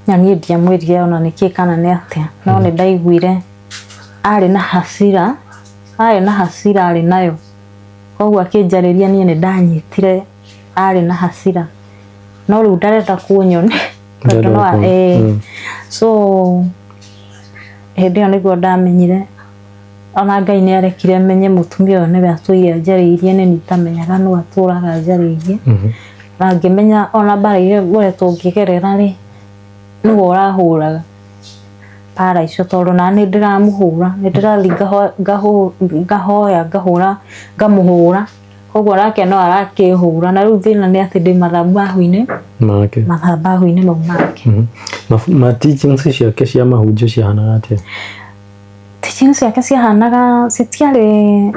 Na niĩ ndiamwĩrire ona nĩkĩ kana nĩ atĩa, no nĩ ndaiguire arĩ na hasira, arĩ na hasira arĩ nayo. Koguo akĩnjarĩria niĩ nĩ ndanyitire arĩ na hasira. No rĩu ndarenda kũnyonia tondũ no so hĩndĩ ĩyo nĩguo ndamenyire ona Ngai nĩ arekire menye mũtumia ũyũ nĩwe atũire anjarĩirie, nĩ nitamenyaga nũ atũraga anjarĩirie. Na ngĩmenya ona mbara iria ngoretwo ngĩgerera rĩ, nĩwe ũrahũraga mbara icio, tondũ na nĩ ndĩramũhũra, nĩ ndĩrathiĩ ngahoya, ngahũra, ngamũhũra, koguo nake no arakĩhũra. Na rĩu thĩna nĩ atĩ ndĩ mathabahu-inĩ make, mathabahu-inĩ mau make. Ma teachings ciake cia mahunjio ciahanaga atĩa? Teachings ciake ciahanaga citiarĩ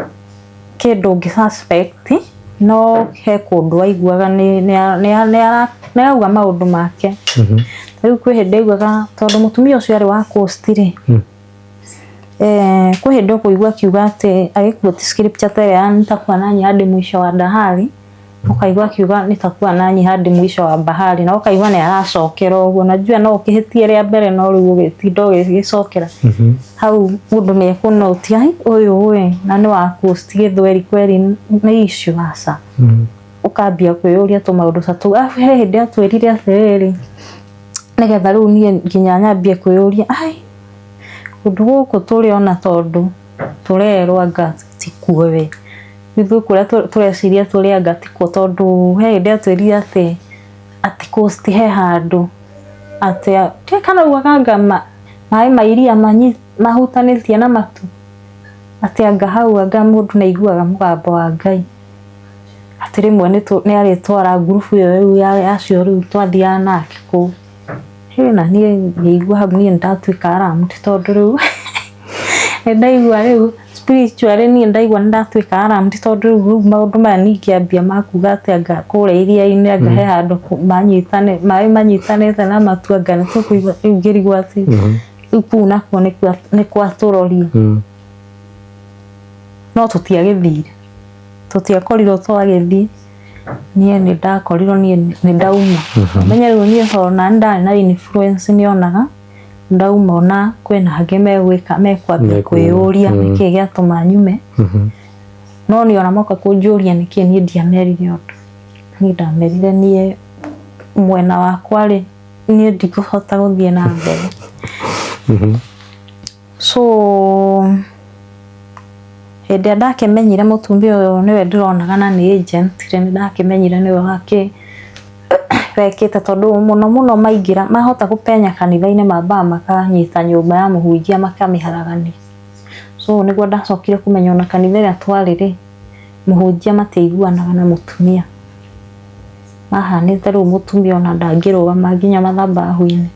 kĩndũ ũngĩ suspect, no he kũndũ waiguaga nĩ arauga maũndũ make. Rĩu kwĩ hĩndĩ aiguaga, tondũ mũtumia ũcio arĩ wa coast rĩ, kwĩ hĩndĩ ũkũigua akiuga atĩ agĩquote scripture ta ĩrĩa ya nitakuwa nanyi hadi mwisho wa dahari, ũkaigua akiuga nitakuwa nanyi hadi mwisho wa bahari, na ũkaigua nĩ aracokera ũguo. Najua no ũkĩhĩtie rĩa mbere, no rĩu ũgĩtinda ũgĩcokera hau, mũndũ nĩ ekũnotia, "Ai, ũyũ ĩ na nĩ wa coast gĩthweri kweri nĩ issue aca." Ũkambia kwĩyũria tũmaũndũ ta tũu. Arabu he hĩndĩ atwĩrire atĩrĩrĩ, nĩgetha rĩu niĩ nginya nyambie kwĩyũria, ai, kũndũ gũkũ tũrĩ ona tondũ tũrerwo anga tikuo we, ithuĩ kũrĩa tũreciria tũrĩ anga tikuo, tondũ he hĩndĩ atwĩrire atĩ coast he handũ atĩ ndiũĩ kana augaga anga maĩ ma iria mahutanĩtie na matu, atĩ anga hau anga mũndũ nĩ aiguaga mũgambo wa Ngai, atĩ rĩmwe nĩ arĩtwara ngurubu ĩyo rĩu ya acio rĩu twathiaga nake kũu. Hĩ, na niĩ ngĩigua hau niĩ nĩndatuĩka alarmed, tondũ rĩu nĩ ndaigua rĩu spiritually niĩ ndaigua nĩ ndatuĩka alarmed, tondũ rĩu maũndũ maya ningĩambia ma kuga atĩ anga kũrĩa iria-inĩ anga he handũ maĩ manyitanĩte na matu, anga nĩ tũkũigua, rĩu ngĩrigwo atĩ rĩu kũu nakuo nĩ gwatũroria. No tũtiagĩthire, tũtiakorirwo twagĩthiĩ. Niĩ nĩ ndakorirwo niĩ nĩ ndauma. Menye rĩu niĩ tondũ na ndarĩ na influence nĩonaga ndauma ona kwĩna angĩ megwĩka mekwambia kwĩyũria nĩkĩĩ gĩatũma nyume. No niĩ ona moka kũnjũria nĩkĩĩ, niĩ ndiamerire ũndũ. Niĩ ndamerire niĩ mwena wakwa rĩ, niĩ ndikũhota gũthiĩ na mbere. So hĩndĩ ĩrĩa ndakĩmenyire mũtumia ũyũ nĩwe ndĩronaga na nĩ agent rĩ, nĩ ndakĩmenyire nĩwe wakĩ wekĩte, tondũ mũno mũno maingĩra mahota kũpenya kanitha-inĩ, mambaga makanyita nyũmba ya mũhunjia makamĩharagania. So nĩguo ndacokire kũmenya ona kanitha ĩrĩa twarĩ rĩ, mũhunjia matiaiguanaga na mũtumia, mahanĩte rĩu mũtumia ona ndangĩrũgama nginya mathabahu-inĩ.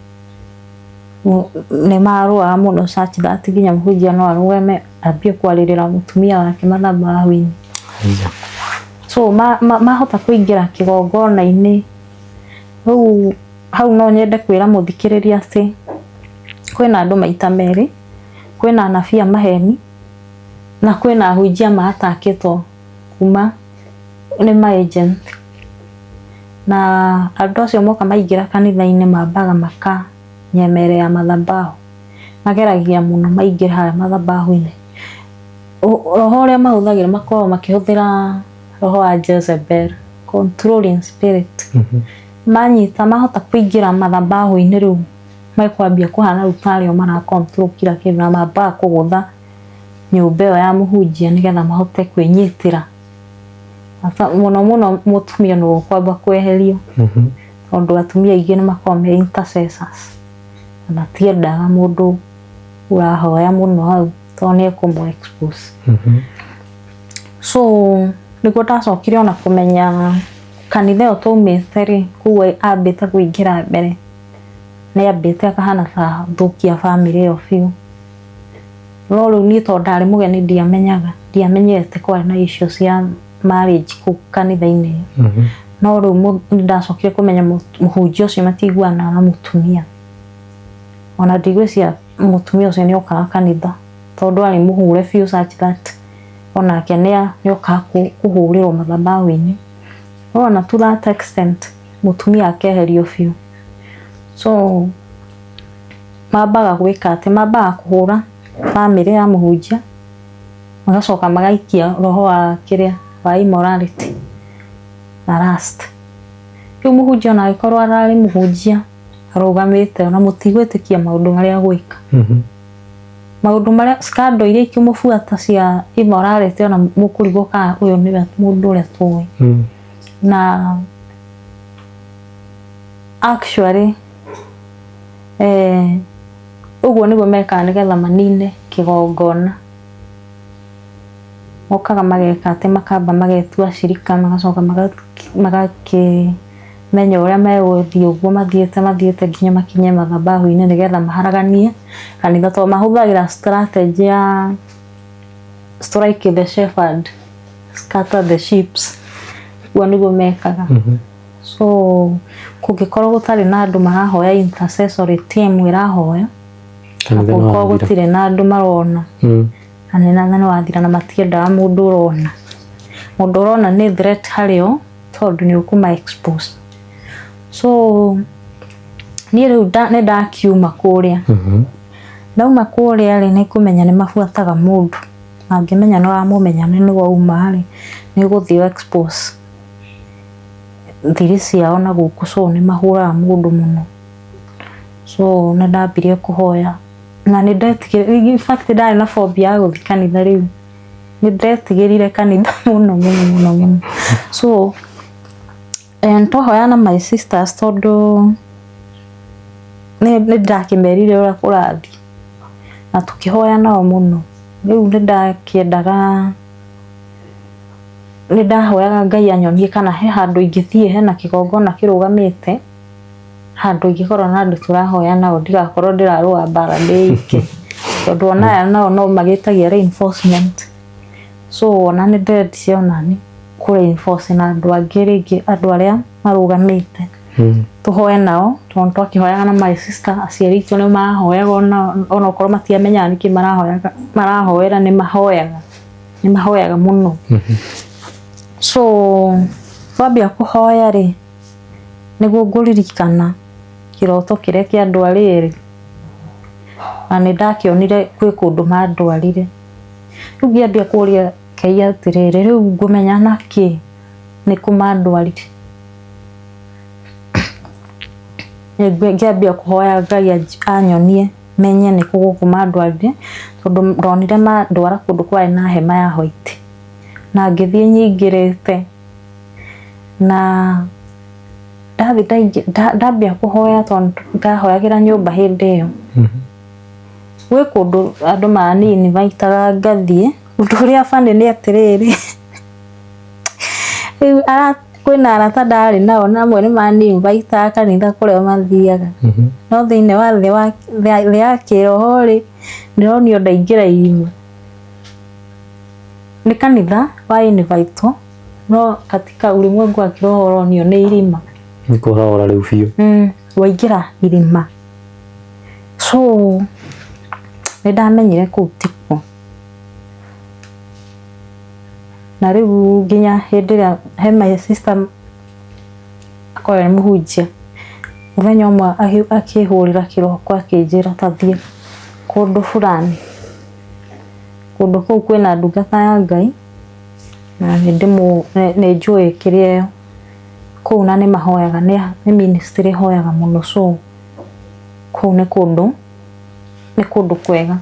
Nĩ marũaga mũno such that nginya mũhunjia no arũgame ambie kwarĩrĩra mũtumia wake mathabahu-inĩ. So mahota kũingĩra kĩgongona-inĩ rĩu, hau no nyende kwĩra mũthikĩrĩria atĩ kwĩna andũ maita merĩ: kwĩna anabii a maheni na kwĩna ahunjia maatakĩtwo kuma nĩ ma agent. Na andũ acio moka maingĩra kanitha-inĩ, mambaga makanyemerera mathabahu, mageragia mũno maingĩre harĩa mathabahu-inĩ. Roho ũrĩa mahũthagĩra, makoragwo makĩhũthĩra roho wa Jezebel, controlling spirit. Manyita, mahota kũingĩra mathabahu-inĩ, rĩu mekwambia kũhana rĩu tarĩo mara control kila kĩndũ, na mambaga kũgũtha nyũmba ĩyo ya mũhunjia nĩgetha mahote kwĩnyitĩra. Mũno mũno mũtumia nĩwe ũkwamba kweherio, tondũ atumia aingĩ nĩ makoragwo me intercessors na matiendaga mũndũ ũrahoya mũno hau, tondũ nĩ ekũmũ expose. So nĩguo ndacokire ona kũmenya kanitha ĩyo twaumĩte rĩ, kũu ambĩte kũingĩra mbere nĩ ambĩte akahana ta thũkia bamĩrĩ ĩyo biũ. No rĩu niĩ tondũ ndarĩ mũgeni, ndiamenyaga, ndiamenyete kwarĩ na issue cia marriage kũu kanitha-inĩ ĩyo. No rĩu nĩ ndacokire kũmenya mũhunjia ũcio matiiguanaga na mũtumia. Ona ndigwĩciria mũtumia ũcio nĩ okaga kanitha, tondũ arĩ mũhũre biũ such that onake nĩ okaga kũhũrĩrwo mathabahu-inĩ. No ona to that extent mũtumia akeherio biũ. So mambaga gwĩka atĩ mambaga kũhũra bamĩrĩ ya mũhunjia, magacoka magaikia roho wa kĩrĩa wa immorality na lust. Rĩu mũhunjia ona angĩkorwo ararĩ mũhunjia arũgamĩte, ona mũtigwĩtĩkia maũndũ marĩa agwĩka, maũndũ marĩa scandal iria ikĩmũbuata cia immorality, ona mũkũrigwo kana ũyũ nĩwe mũndũ ũrĩa tũĩ. Na actually ũguo nĩguo mekaga nĩgetha manine kĩgongona. Mokaga mageka atĩ makamba magetua acirika, magacoka magakĩmenya ũrĩa megũthiĩ ũguo mathiĩte mathiĩte nginya makinye mathabahu-inĩ nĩgetha maharaganie kanitha, tondũ mahũthagĩra strategy ya strike the shepherd, scatter the sheeps. Ũguo nĩguo mekaga. So kũngĩkorwo gũtarĩ na andũ marahoya, intercessory team ĩrahoya, na Kanitha nĩ kũngĩkorwo wathira. Gũtirĩ na andũ marona, kanitha nĩ wathira. Na matiendaga mũndũ ũrona. Mũndũ ũrona nĩ threat harĩ o, tondũ nĩ ũkũma expose. So niĩ rĩu nĩ ndakiuma kũrĩa. Ndauma kũrĩa rĩ, nĩ kũmenya nĩ mabuataga mũndũ. Mangĩmenya nĩ ũramũmenya nĩ wauma rĩ, nĩ ũgũthiĩ expose thiri ciao na gũkũ. So nĩ mahũraga mũndũ mũno. So nĩ ndambirie kũhoya na nĩ ndetigĩrire. In fact, ndarĩ na phobia ya gũthiĩ kanitha. Rĩu nĩ ndetigĩrire kanitha mũno mũno mũno mũno. So and twahoya na my sisters, tondũ nĩ ndakĩmerire ũrĩa kũrathiĩ na tũkĩhoya nao mũno. Rĩu nĩ ndakĩendaga, nĩ ndahoyaga Ngai anyonie kana he handũ ingĩthiĩ hena kĩgongona kĩrũgamĩte, handũ ingĩkorwo na andũ tũrahoya nao, ndigakorwo ndĩrarũa mbara ndĩ ike, tondũ ona aya nao no magĩtagia reinforcement. So ona nĩ ndĩrendire onani kũ reinforce na andũ angĩ rĩngĩ, andũ arĩa marũgamĩte, tũhoe nao, tondũ twakĩhoyaga na my sister. Aciari aitũ nĩ mahoyaga onokorwo matiamenyaga nĩkĩ marahoyaga, marahoera, nĩ mahoyaga, nĩ mahoyaga mũno. So Twambia kũhoya rĩ, nĩguo ngũririkana kĩroto kĩrĩa kĩa andũ arĩa erĩ, na nĩ ndakĩonire kwĩ kũndũ mandwarire. Rĩu ngĩambia kũria Ngai atĩrĩrĩ, rĩu ngũmenya nakĩ nĩ kũ mandwarire? Ngĩambia kũhoya Ngai anyonie menye nĩ kũ gũkũ mandwarire, tondũ ndonire mandwara kũndũ kwarĩ na hema ya white. Na ngĩthiĩ nyingĩrĩte, na ndathiĩ ndambia kũhoya tondũ ndahoyagĩra nyũmba hĩndĩ ĩyo. Gwĩ kũndũ andũ mani invite aga ngathiĩ, ũndũ ũrĩa funny nĩ atĩrĩrĩ, rĩu kwĩna arata ndarĩ nao na amwe nĩ mani invite aga kanitha kũrĩa mathiaga. No thĩinĩ wa thĩ ya kĩroho rĩ, ndĩronio ndaingĩra irima. Nĩ kanitha wa invite wo, no katika ulimwengu wa kiroho ũronio nĩ irima. Nĩ kũrahora rĩu biũ. Waingĩra irima. So nĩ ndamenyire kũu tikuo. Na rĩu nginya hĩndĩ ĩrĩa he my sister akoragwo nĩ mũhunjia, mũthenya ũmwe akĩhũrĩra kĩroko akĩnjĩra ta thiĩ kũndũ fulani. Kũndũ kũu kwĩna ndungata ya Ngai na nĩ njũĩ kĩrĩa ĩyo kũu na nĩ mahoyaga, nĩ ministry ĩhoyaga mũno, so kũu nĩ kũndũ kwega.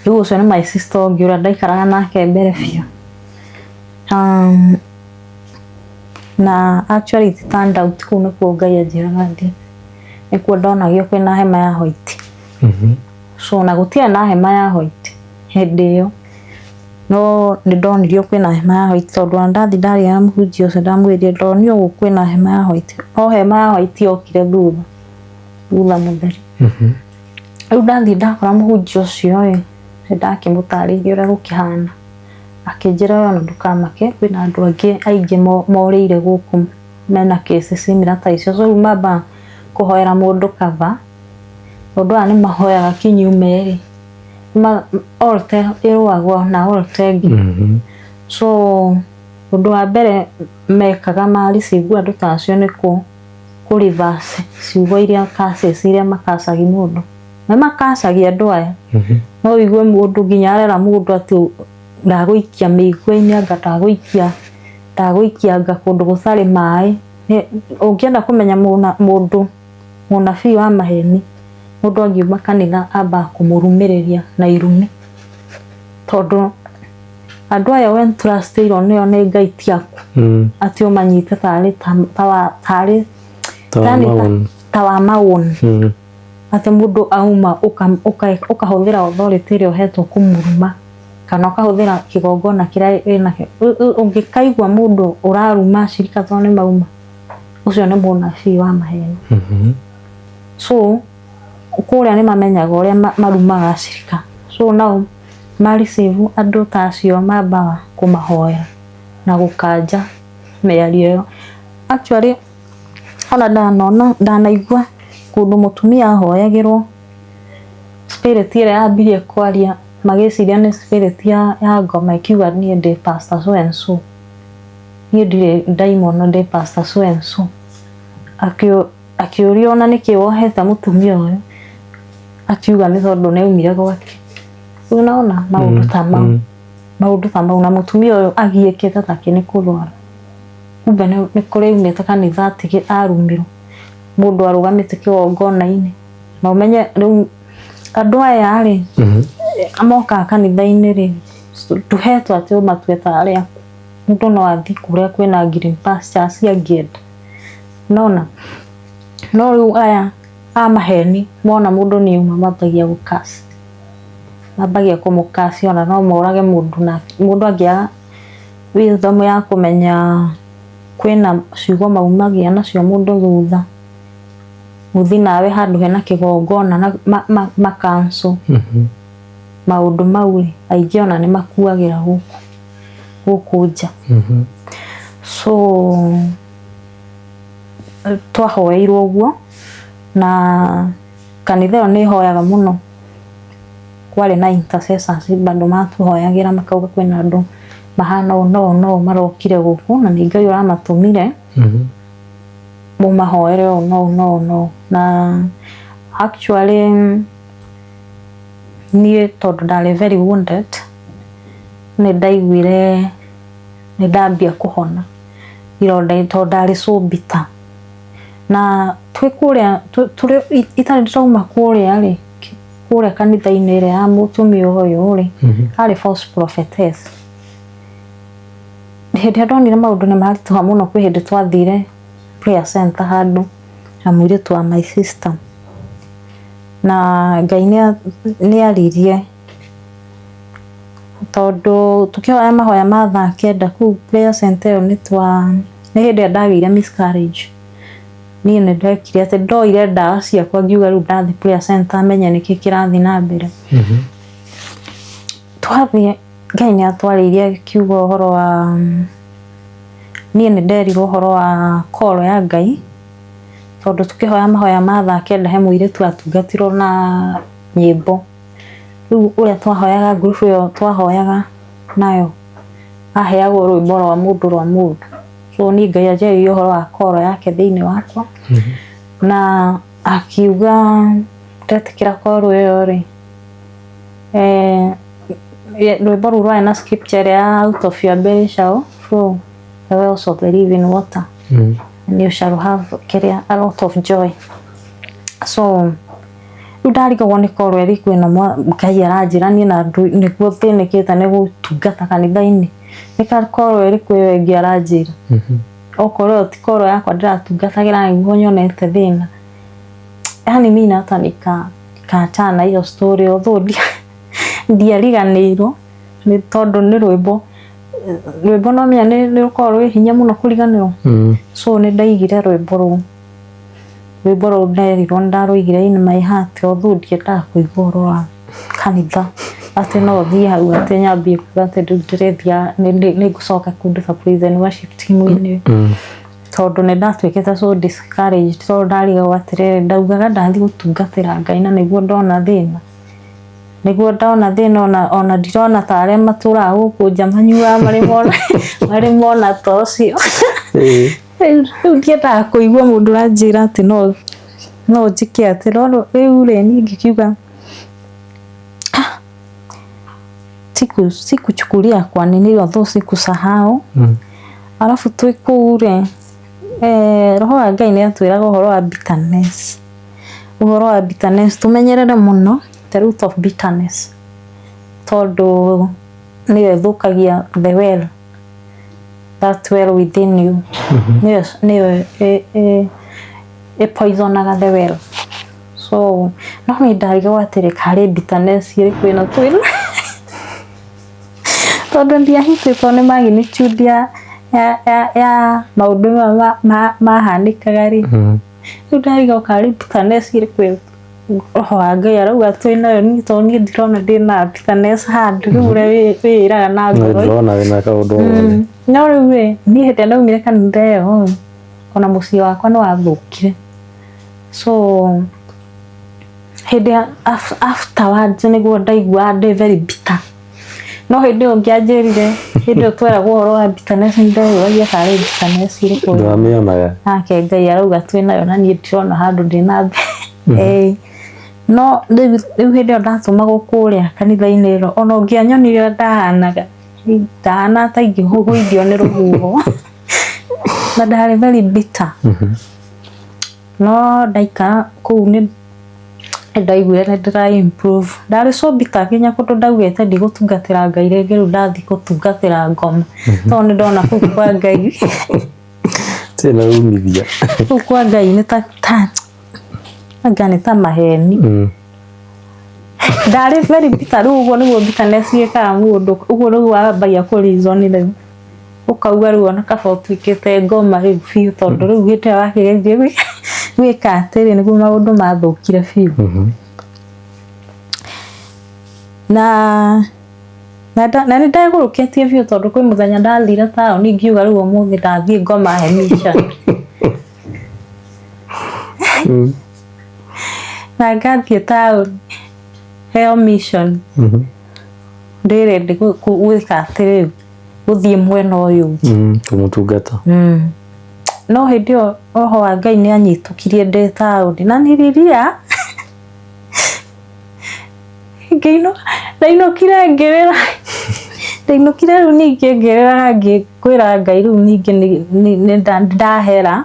Rĩu ũcio nĩ my sister ũngĩ ũrĩa ndaikaraga nake mbere biũ. Na actually it turned out kũu nĩkuo Ngai anjĩraga thiĩ. Nĩkuo ndonagio kwĩna hema ya white. So na gũtiarĩ na hema ya white hĩndĩ ĩyo, no nĩ ndonirio kwĩna hema ya white, tondũ ona ndathiĩ ndaria na mũhunjia ũcio ndamwĩrire ndonio gũkũ kwĩna hema ya white, no hema ya white yokire thutha mũtheri. Rĩu ndathiĩ ndakora mũhunjia ũcio ĩ, nĩ ndakĩmũtarĩirie ũrĩa gũkĩhana, akĩnjĩra we ona ndũkamake, kwĩna andũ angĩ aingĩ morĩire gũkũ mena case similar ta icio. So rĩu mambaga kũhoera mũndũ cover, tondũ aya nĩ mahoyaga kinyume rĩ, altar ĩrũagwo na altar ĩngĩ. So ũndũ wa mbere mekaga ma receive andũ ta acio nĩ kũ reverse ciugo iria, curses iria makacagia mũndũ. Nĩ makacagia andũ aya. No ũigue mũndũ nginya arera mũndũ atĩ ndagũikia mĩigua-inĩ, anga ndagũikia anga kũndũ gũtarĩ maĩ. Ũngĩenda kũmenya mũndũ mũnabii wa maheni, mũndũ angiuma kanitha ambaga kũmũrumĩrĩria na irumi, tondũ andũ aya we trust ĩirwo nĩo nĩ Ngai ti aku, atĩ ũmanyite tarĩ tarĩ Ta wa mawoni, atĩ mũndũ auma ũkahũthĩra authority ĩrĩa ũhetwo kũmũruma, kana ũkahũthĩra kĩgongona kĩrĩa wĩnakĩo. Ũngĩkaigua mũndũ ũraruma acirika tondũ nĩ mauma, ũcio nĩ mũnabii wa maheni. So kũrĩa nĩ mamenyaga ũrĩa marumaga acirika, so nao ma receive andũ ta acio mambaga kũmahoera na gũkanja mĩario ĩyo. Actually ona ndanona, ndanaigua kũndũ mũtumia ahoyagĩrwo, spirit ĩrĩa yambirie kwaria magĩciria nĩ spirit ya ngoma, ĩkiuga niĩ ndĩ pastor so and so, niĩ ndirĩ ndaimono, ndĩ pastor so and so. Akĩũrio ona nĩkĩ wohete mũtumia ũyũ, akiuga nĩ tondũ nĩ aumire gwake. Rĩu ũnaona maũndũ ta mau, maũndũ ta mau, na mũtumia ũyũ agiĩkĩte take nĩ kũrwara, kumbe nĩ kũrĩa aumĩte kanitha atige arumirwo, mũndũ arũgamĩte kĩgongona-inĩ. Na ũmenye rĩu andũ aya rĩ, mokaga kanitha-inĩ rĩ, tũhetwo atĩ ũmatue tarĩ aku. Mũndũ no athiĩ kũrĩa kwĩna green pastures angĩenda, nona no rĩu aya a maheni mona mũndũ nĩ auma mambagia gũkaci, mambagia kũmũkaci, ona no morage mũndũ. Na mũndũ angĩaga wisdom ya kũmenya kwĩna ciugo maumagia nacio mũndũ thutha, gũthiĩ nawe handũ hena kĩgongona na makanco maũndũ mau rĩ, aingĩ ona nĩ makuagĩra gũkũ nja. So twahoeirwo ũguo, na kanitha ĩyo nĩ ĩhoyaga mũno, kwarĩ na intercessors bado matuhoyagĩra, makauga kwĩna andũ Mahana ũũ na ũũ na ũũ, marokire gũkũ na nĩ Ngai ũramatũmire, mũmahoere ũũ na ũũ na ũũ na ũũ. Na actually niĩ tondũ ndarĩ very wounded, nĩ ndaiguire nĩ ndambia kũhona ironda tondũ ndarĩ so bitter. Na twĩ kũrĩa tũrĩ itarĩ ndĩrauma kũrĩa rĩ, kũrĩa kanitha-inĩ ĩrĩa ya mũtumia ũyũ rĩ, arĩ false prophetess. Hĩndĩ ĩrĩa ndonire maũndũ nĩ maritũha mũno, kwĩ hĩndĩ twathire prayer center handũ na mũirĩtu wa my sister, na Ngai nĩ aririe, tondũ tũkĩhoya mahoya ma thaa 9 kũu prayer center ĩyo, nĩ hĩndĩ ĩrĩa ndagĩire miscarriage. Niĩ nĩ ndekire atĩ ndoire ndawa ciakwa, ngiuga rĩu ndathiĩ prayer center menye nĩkĩ kĩrathiĩ na mbere. Twathiĩ, Ngai nĩ atwarĩirie akiuga ũhoro wa niĩ nĩ nderirwo ũhoro wa call ya Ngai, tondũ tũkĩhoya mahoya ma thaa 9 he mũirĩtu atungatirwo na nyĩmbo. Rĩu ũrĩa twahoyaga, ngurubu ĩyo twahoyaga nayo, aheagwo rwĩmbo rwa mũndũ rwa mũndũ. So niĩ Ngai anjarĩirie ũhoro wa call yake thĩinĩ wakwa, na akiuga ndetĩkĩra call ĩyo rĩ, rwĩmbo rũu rwarĩ na scripture ĩrĩa ya "Out of your belly shall flow the wells of the living water and you shall have kĩrĩa, a lot of joy." So rĩu ndarigagwo nĩ call ĩrĩkũ ĩno Ngai aranjĩra niĩ na nĩguo thĩnĩkĩte nĩ gũtungata kanitha-inĩ. Nĩ call ĩrĩkũ ĩyo ĩngĩ aranjĩra? Okorwo ĩyo ti call yakwa ndĩratungatagĩra nĩguo nyonete thĩna. Yani mimi hata nikaachana na hiyo story, although ndiariganĩirwo, nĩ tondũ nĩ rwĩmbo, rwĩmbo no menya nĩ rũkoragwo rwĩ hinya mũno kũriganĩrwo. So nĩ ndaigire rwĩmbo rũu, rwĩmbo rũu nderirwo nĩ ndarũigire in my heart, although ndiendaga kũigua ũhoro wa kanitha atĩ no thiĩ hau atĩ nyambie kuga atĩ rĩu ndĩrethia nĩ ngũcoka kũndũ ta praise and worship team-inĩ, tondũ nĩ ndatuĩkĩte so discouraged, tondũ ndarigagwo atĩrĩrĩ, ndaugaga ndathiĩ gũtungatĩra Ngai na nĩguo ndona thĩna, nĩguo ndona thĩna, ona ndirona ta arĩa matũraga gũkũ nja manyuaga marĩ mona ta ũcio. Rĩu ndiendaga kũigua mũndũ ũranjĩra atĩ no njĩke atĩ, no rĩu rĩ, niĩ ngĩkiuga, "Ah, sikuchukulia kwa nini, although sikusahau." Alafu twĩ kũu rĩ, roho wa Ngai nĩ atwĩraga ũhoro wa bitterness, ũhoro wa bitterness, tũmenyerere mũno the root of bitterness, tondũ nĩyo ĩthũkagia the well, that well within you, nĩyo ĩ poisonaga the well. So no nĩ ndarigagwo atĩrĩ, karĩ bitterness ĩrĩkũ ĩno twĩna, tondũ ndiahitĩtwo nĩ magnitude ya maũndũ maya mahanĩkaga rĩ. Rĩu ndarigagwo karĩ bitterness ĩrĩkũ roho wa Ngai arauga twĩ nayo, niĩ tondũ niĩ ndirona ndĩna bitterness handũ. Rĩu ũrĩa wĩĩraga na ngoro. Ndĩrona wĩna kaũndũ o gothe. No rĩu rĩ, niĩ hĩndĩ ĩrĩa ndaumire kanitha ĩyo, ona mũciĩ wakwa nĩ wathũkire. So hĩndĩ ya afterwards nĩguo ndaiguaga ndĩ very bitter, no hĩndĩ ĩyo ũngĩanjĩrire, hĩndĩ ĩyo tweragwo ũhoro wa bitterness, nĩ ndeyũragia karĩ bitterness ĩrĩkũ Ndwamĩonaga. Nake Ngai arauga twĩ nayo na niĩ ndirona handũ ndĩna. No rĩu hĩndĩ ĩyo ndatũmagwo kũrĩa kanitha-inĩ ĩno, ona ũngĩanyonire ũrĩa ndahanaga, ndahana ta ingĩhũithio nĩ rũhuho, na ndarĩ very bitter. No ndaikara kũu nĩ ndaiguire nĩ ndĩra improve. Ndarĩ so bitter nginya kũndũ ndaugĩte ndigũtungatĩra Ngai rĩngĩ, rĩu ndathiĩ gũtungatĩra ngoma, tondũ nĩ ndona kũu kwa Ngai Tena umithia. Kũu kwa Ngai nĩ ta anga nĩ ta maheni. Ndarĩ very bitter. Rĩu ũguo nĩguo bitterness ĩkaga mũndũ, ũguo nĩguo wambagia kũ reason, rĩu ũkauga rĩu ona kaba ũtuĩkĩte ngoma rĩu biũ, tondũ rĩu hĩndĩ ĩrĩa wakĩgeria gwĩka atĩrĩ, nĩguo maũndũ mathũkire biũ. Na nĩ ndegũrũkĩtie biũ, tondũ kwĩ mũthenya ndathire taũni ngiuga rĩu ũmũthĩ ndathiĩ ngoma he mission, na ngathiĩ taũni heo mission, ndĩ ready gwĩka atĩrĩ, Gũthiĩ mwena ũyũ ũngĩ. Kũmũtungata. No hĩndĩ ĩyo roho wa Ngai nĩ anyitũkirie ndĩ taũni na niriria ngĩinũka, ndainũkire ngĩrĩra, ndainũkire rĩu ningĩ ngĩrĩra, ngĩkwĩra Ngai rĩu ningĩ nĩ ndahera,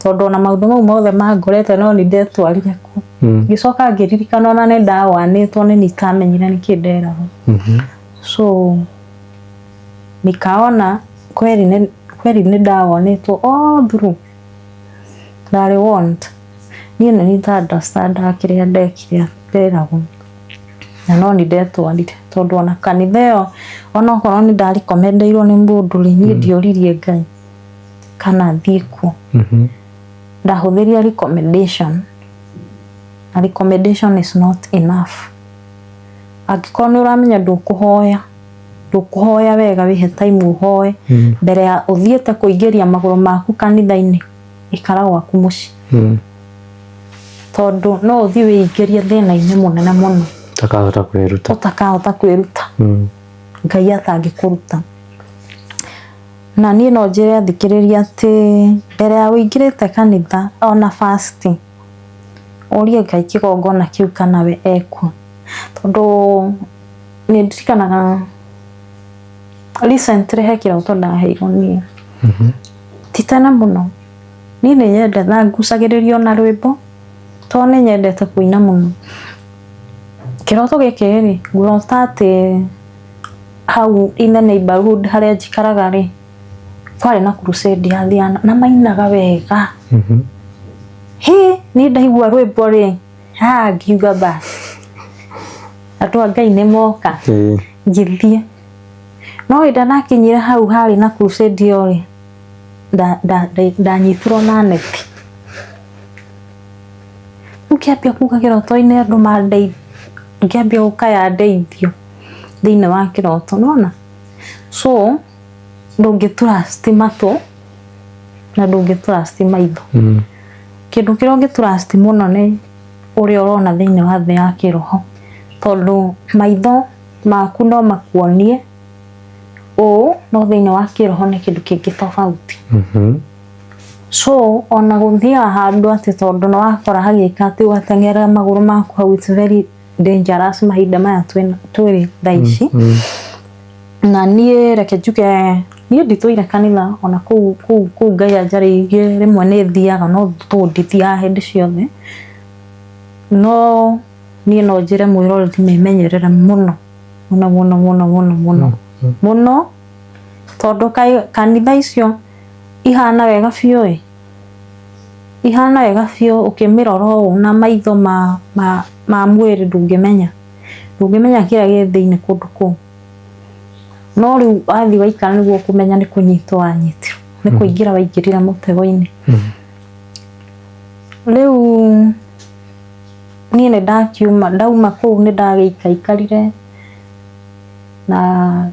tondũ ona maũndũ mau mothe mangorete no nĩ ndetwarire kuo. Ngĩcoka ngĩririkana ona nĩ ndawanĩtwo, nĩ nitamenyire nĩkĩ nderagwo. So nikaona kweli nĩ kweli nĩ ndawonetwo all through, ndarĩ warned. Niĩ nĩ nita understandaga kĩrĩa ndekire, nderagwo, na no nĩ ndetwarire, tondũ ona kanitha ĩyo, onokorwo nĩ ndarekomendeirwo nĩ mũndũ rĩ, niĩ ndioririe Ngai kana thiĩ kuo. Ndahũthĩria recommendation, na recommendation is not enough. Angĩkorwo nĩ ũramenya ndũkũhoya, ndũkũhoya wega, wĩhe time ũhoe mbere ya ũthiĩte kũingĩria magũrũ maku kanitha-inĩ, ikara gwaku mũciĩ, tondũ no ũthiĩ wĩingĩrie thĩna-inĩ mũnene mũno. Ũtakahota kwĩruta. Ũtakahota kwĩruta. Ngai atangĩkũruta. Na niĩ no njĩre athikĩrĩria atĩ mbere ya ũingĩrĩte kanitha, ona first ũrie Ngai kĩgongona kĩu kana we ekuo, tondũ nĩ ndirikanaga recently he kĩroto ndaheirwo niĩ, ti tene mũno. Niĩ nĩ nyendete na ngucagĩrĩrio na rwĩmbo, tondũ nĩ nyendete kũina mũno. Kĩroto gĩkĩ rĩ, ngũrota atĩ hau in the neighborhood harĩa njikaraga rĩ, kwarĩ na crusade ya thiana na mainaga wega. Hĩ, niĩ ndaigua rwĩmbo rĩ, ha, ngiuga basi, andũ a Ngai nĩ moka. Ngĩthiĩ, no hĩndĩ ndakinyire hau harĩ na crusade ĩyo rĩ, ndanyitirwo na neti. Rĩu ngĩambia kuga kĩroto-inĩ andũ mandeithie, ngĩambia gũkaya ndeithio thĩinĩ wa kĩroto, nĩwona? So ndũngĩ trust matũ na ndũngĩ trust maitho. Kĩndũ kĩrĩa ũngĩ trust mũno nĩ ũrĩa ũrona thĩinĩ wa thĩ ya kĩroho, tondũ maitho maku no makuonie ũũ, no thĩinĩ wa kĩroho nĩ kĩndũ kĩngĩ tofauti. So ona gũthiaga handũ atĩ tondũ nĩ wakora hagĩka atĩ ũgateng'erera magũrũ maku hau, it's very dangerous mahinda maya twĩrĩ thaa ici. Na niĩ reke njuge, niĩ nditũire kanitha ona kũu kũu kũu Ngai anjarĩirie, rĩmwe nĩ thiaga, no tũ ndithiaga hĩndĩ ciothe. No niĩ no njĩre mwĩroreri memenyerere mũno mũno mũno mũno mũno mũno mũno, tondũ kanitha icio ihana wega biũ ĩ, ihana wega biũ, ũkĩmĩrora ũũ na maitho ma mwĩrĩ ndũngĩmenya kĩrĩa gĩ thĩinĩ kũndũ kũu. No rĩu wathiĩ waikara nĩguo ũkũmenya nĩ kũnyitwo wanyitirwo, nĩ kũingĩra waingĩrire mũtego-inĩ. Rĩu niĩ nĩ ndakiuma, ndauma kũu nĩ ndagĩikaikarire, na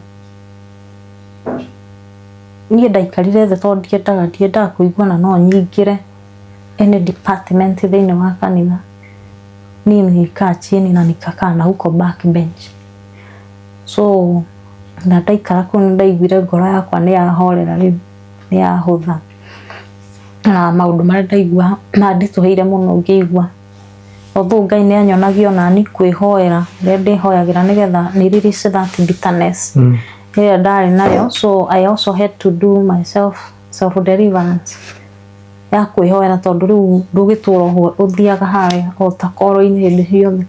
niĩ ndaikarire thĩ tondũ ndiendaga kũigua na no nyingĩre any department thĩinĩ wa kanitha. Niĩ nilikaa chini na nikakaa na huko back bench. So na ndaikara kũu nĩ ndaiguire ngoro yakwa nĩ yahorera rĩu, nĩ yahũtha, na maũndũ marĩa ndaigua manditũhĩire mũno ngĩigua, although Ngai nĩ anyonagia onani kwĩhoera ũrĩa ndĩhoyagĩra nĩgetha nĩ release that bitterness ĩrĩa ndarĩ nayo. So I also had to do myself self deliverance ya kwĩhoera, tondũ rĩu ndũgĩtũra ũguo ũthiaga harĩa o ta koro-inĩ hĩndĩ ciothe.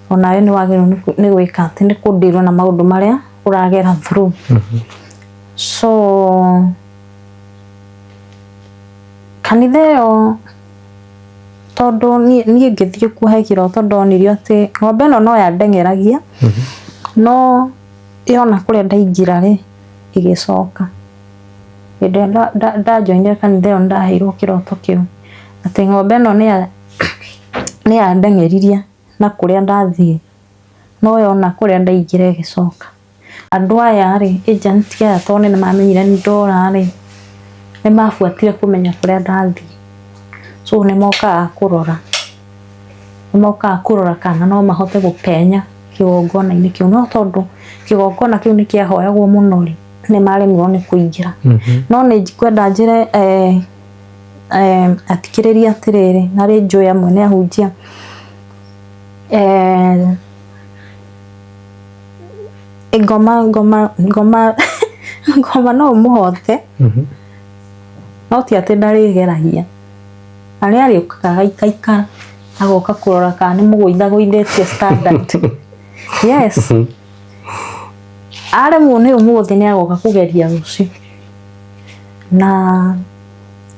Onawe nĩ wagĩrĩirwo nĩ gwĩka atĩ nĩ kũndirwo na maũndũ marĩa ũragera through. So kanitha ĩyo, tondũ niĩ ngĩthiĩ kuo he kĩroto ndonirio atĩ ng'ombe ĩno no yandeng'eragia, no yona kũrĩa ndaingĩra rĩ, ĩgĩcoka. Hĩndĩ ĩrĩa ndajoinire kanitha ĩyo, nĩndaheirwo kĩroto kĩu atĩ ng'ombe ĩno nĩ yandeng'eririe na kũrĩa ndathiĩ, no yona kũrĩa ndaingĩra ĩgĩcoka. Andũ aya rĩ, agent aya, tondũ nĩ mamenyire nĩ ndora rĩ, nĩ mabuatire kũmenya kũrĩa ndathiĩ. So nĩ mokaga kũrora kana no mahote gũpenya kĩgongona-inĩ kĩu. No tondũ kĩgongona kĩu nĩ kĩahoyagwo mũno rĩ, Nĩ maremirwo nĩ kũingĩra. No nĩ ngwenda njĩre athikĩrĩria atĩrĩrĩ, na rĩ njũĩ amwe nĩ ahunjia, ngoma ngoma ngoma ngoma no ũmũhote, no ti atĩ ndarĩgeragia. Na nĩ arĩũkaga agaikaikara, agoka kũrora kana nĩ mũgũithagũithĩtie standard. Yes. Aremwo nĩ ũmũthĩ, nĩ agoka kũgeria rũciũ. Na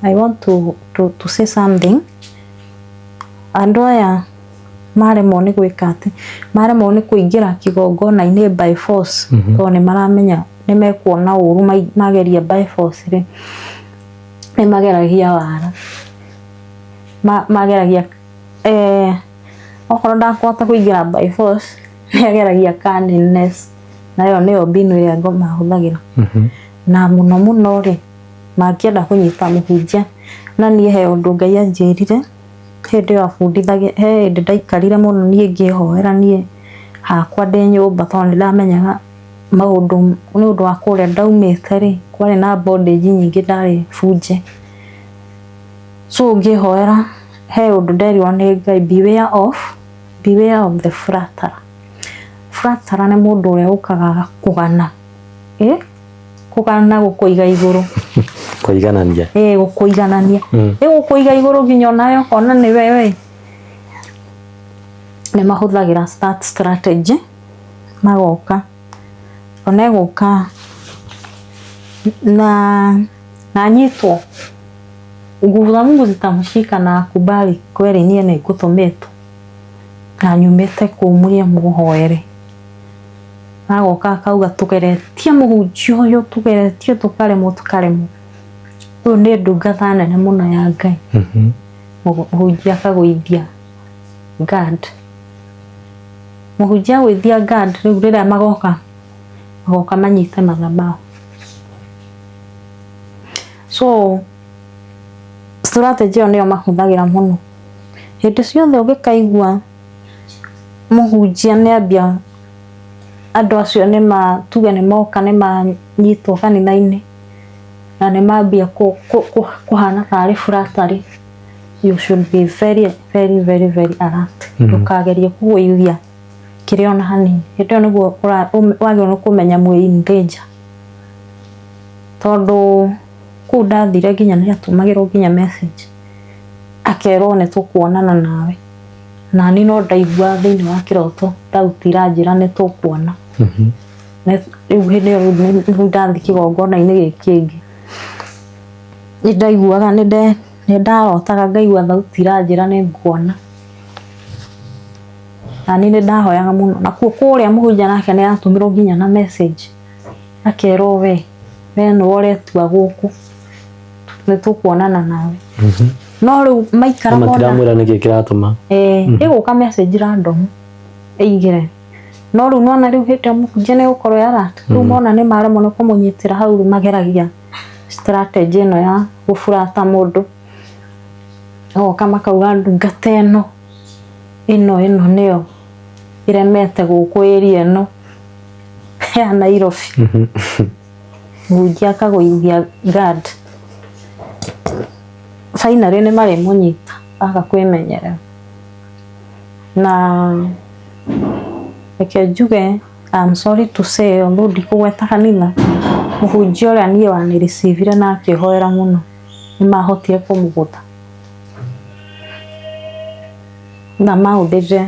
I want to say something. Andũ aya maremwo nĩ gwĩka atĩ, maremwo nĩ kũingĩra kĩgongona-inĩ by force, tondũ nĩ maramenya nĩ mekuona ũru mageria by force rĩ, nĩ mageragia wara. Mageragia okorwo ndakũhota kũingĩra by force, nĩ ageragia cunningness, nayo nĩyo mbinu ĩrĩa ngoma ahũthagĩra. Na mũno mũno rĩ, mangĩenda kũnyita mũhunjia, na niĩ he ũndũ Ngai anjĩrire hĩndĩ ĩyo abundithagia, he hĩndĩ ndaikarire mũno niĩ ngĩhoera niĩ hakwa ndĩ nyũmba, tondũ nĩ ndamenyaga maũndũ nĩ ũndũ wa kũrĩa ndaumĩte rĩ, kwarĩ na bondage nyingĩ ndarĩ bunje. So ngĩhoera, he ũndũ nderirwo nĩ Ngai, "Beware of the flatterer." Flatterer nĩ mũndũ ũrĩa ũkaga agakũgana, kũgana, gũkũiga igũrũ. Kũiganania. Ĩ, gũkũiganania. Ĩ, gũkũiga igũrũ nginya onawe ũkona nĩwe we. Nĩ mahũthagĩra that strategy, magoka ona egũka na anyitwo, nguvu za Mungu zitamshika na akubali kweli niĩ nĩ ngũtũmĩtwo na nyumĩte kũu mũrĩa mũhoere. Agoka akauga, "Tũgeretie mũhunjia ũyũ, tũgeretie tũkaremwo, tũkaremwo, ũyũ nĩ ndungata nene mũno ya Ngai." Mũhunjia akagũithia guard. Mũhunjia agũithia guard, rĩu rĩrĩa magoka, magoka manyite madhabahu. So strategy ĩyo nĩyo mahũthagĩra mũno. Hĩndĩ ciothe ũngĩkaigua mũhunjia nĩ ambia, andũ acio nĩ ma tuge nĩ moka, nĩ manyitwo kanitha-inĩ na nĩ mambia kũhana tarĩ flattery, you should be very, very, very, very alert. Ndũkagerie kũgũithia kĩrĩa ona hanini. Hĩndĩ ĩyo nĩguo wagĩrĩirwo nĩ kũmenya mwĩ in danger, tondũ kũu ndathire nginya nĩ atũmagĩrwo nginya message, akerwo, "Nĩ tũkuonana nawe." Na niĩ no ndaigua thĩinĩ wa kĩroto thauti iranjĩra, "Nĩ tũkuona." Rĩu hĩndĩ ĩyo rĩu ndathiĩ kĩgongona-inĩ gĩkĩ kĩngĩ, nĩ ndaiguaga, nĩ ndarotaga ngaigua thauti iranjĩra, "Nĩ nguona." Na niĩ nĩ ndahoyaga mũno. Nakuo kũrĩa mũhunjia nake nĩ atũmirwo nginya na message, akerwo, We nĩwe ũretua gũkũ, nĩ tũkuonana nawe." No rĩu maikara mona matiramwĩra nĩkĩ kĩratũma. Ĩĩ, ĩgũka message random ĩingĩre. No rĩu nona rĩu hĩndĩ ĩyo mũhunjia nĩ gũkorwo alert. Rĩu mona nĩ maremwo nĩ kũmũnyitĩra hau, rĩu mageragia strategy ĩno ya gũburata mũndũ. Magoka makauga, "Ndungata ĩno ĩno ĩno nĩyo ĩremete gũkũ area ĩno ya Nairobi." Mũhunjia akagũithia guard. Finally nĩ marĩmũnyita aga kwĩmenyerera. Na reke njuge, I'm sorry to say, although ndikũgweta kanitha, mũhunjia ũrĩa niĩ wanĩricivire na akĩhoera mũno, nĩ mahotire kũmũgũtha na mahũthĩrire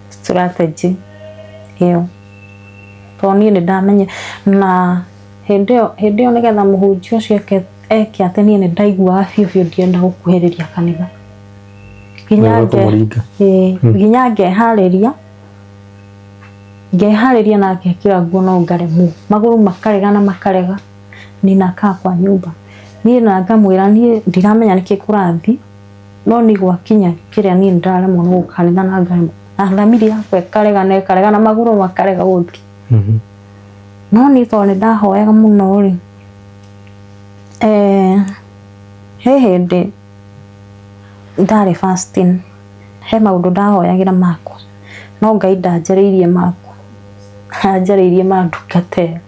strategy ĩyo, tondũ niĩ nĩ ndamenye na hĩndĩ ĩyo nĩgetha mũhunjia ũcio eke atĩ niĩ nĩ ndaiguaga biũ biũ ndienda gũkuhĩrĩria kanitha nginya Wega kũmũringa. Ĩĩ, nginya ngeharĩria na ngekĩra nguo, no ngaremwo, magũrũ makarega na makarega. Ninakaa kwa nyumba niĩ na ngamwĩra, "Niĩ ndiramenya nĩkĩ kũrathiĩ, no nĩ gwakinya kĩrĩa niĩ nĩndaremwo nĩ gũka kanitha na ngaremwo, na thamiri yakwa ĩkarega na ĩkarega na magũrũ makarega gũthiĩ." No niĩ tondũ nĩ ndahoyaga mũno rĩ, he hĩndĩ ndarĩ fasting, he maũndũ ndahoyagĩra makwa, no Ngai ndanjarĩirie makwa, anjarĩirie ma ndungata ĩyo.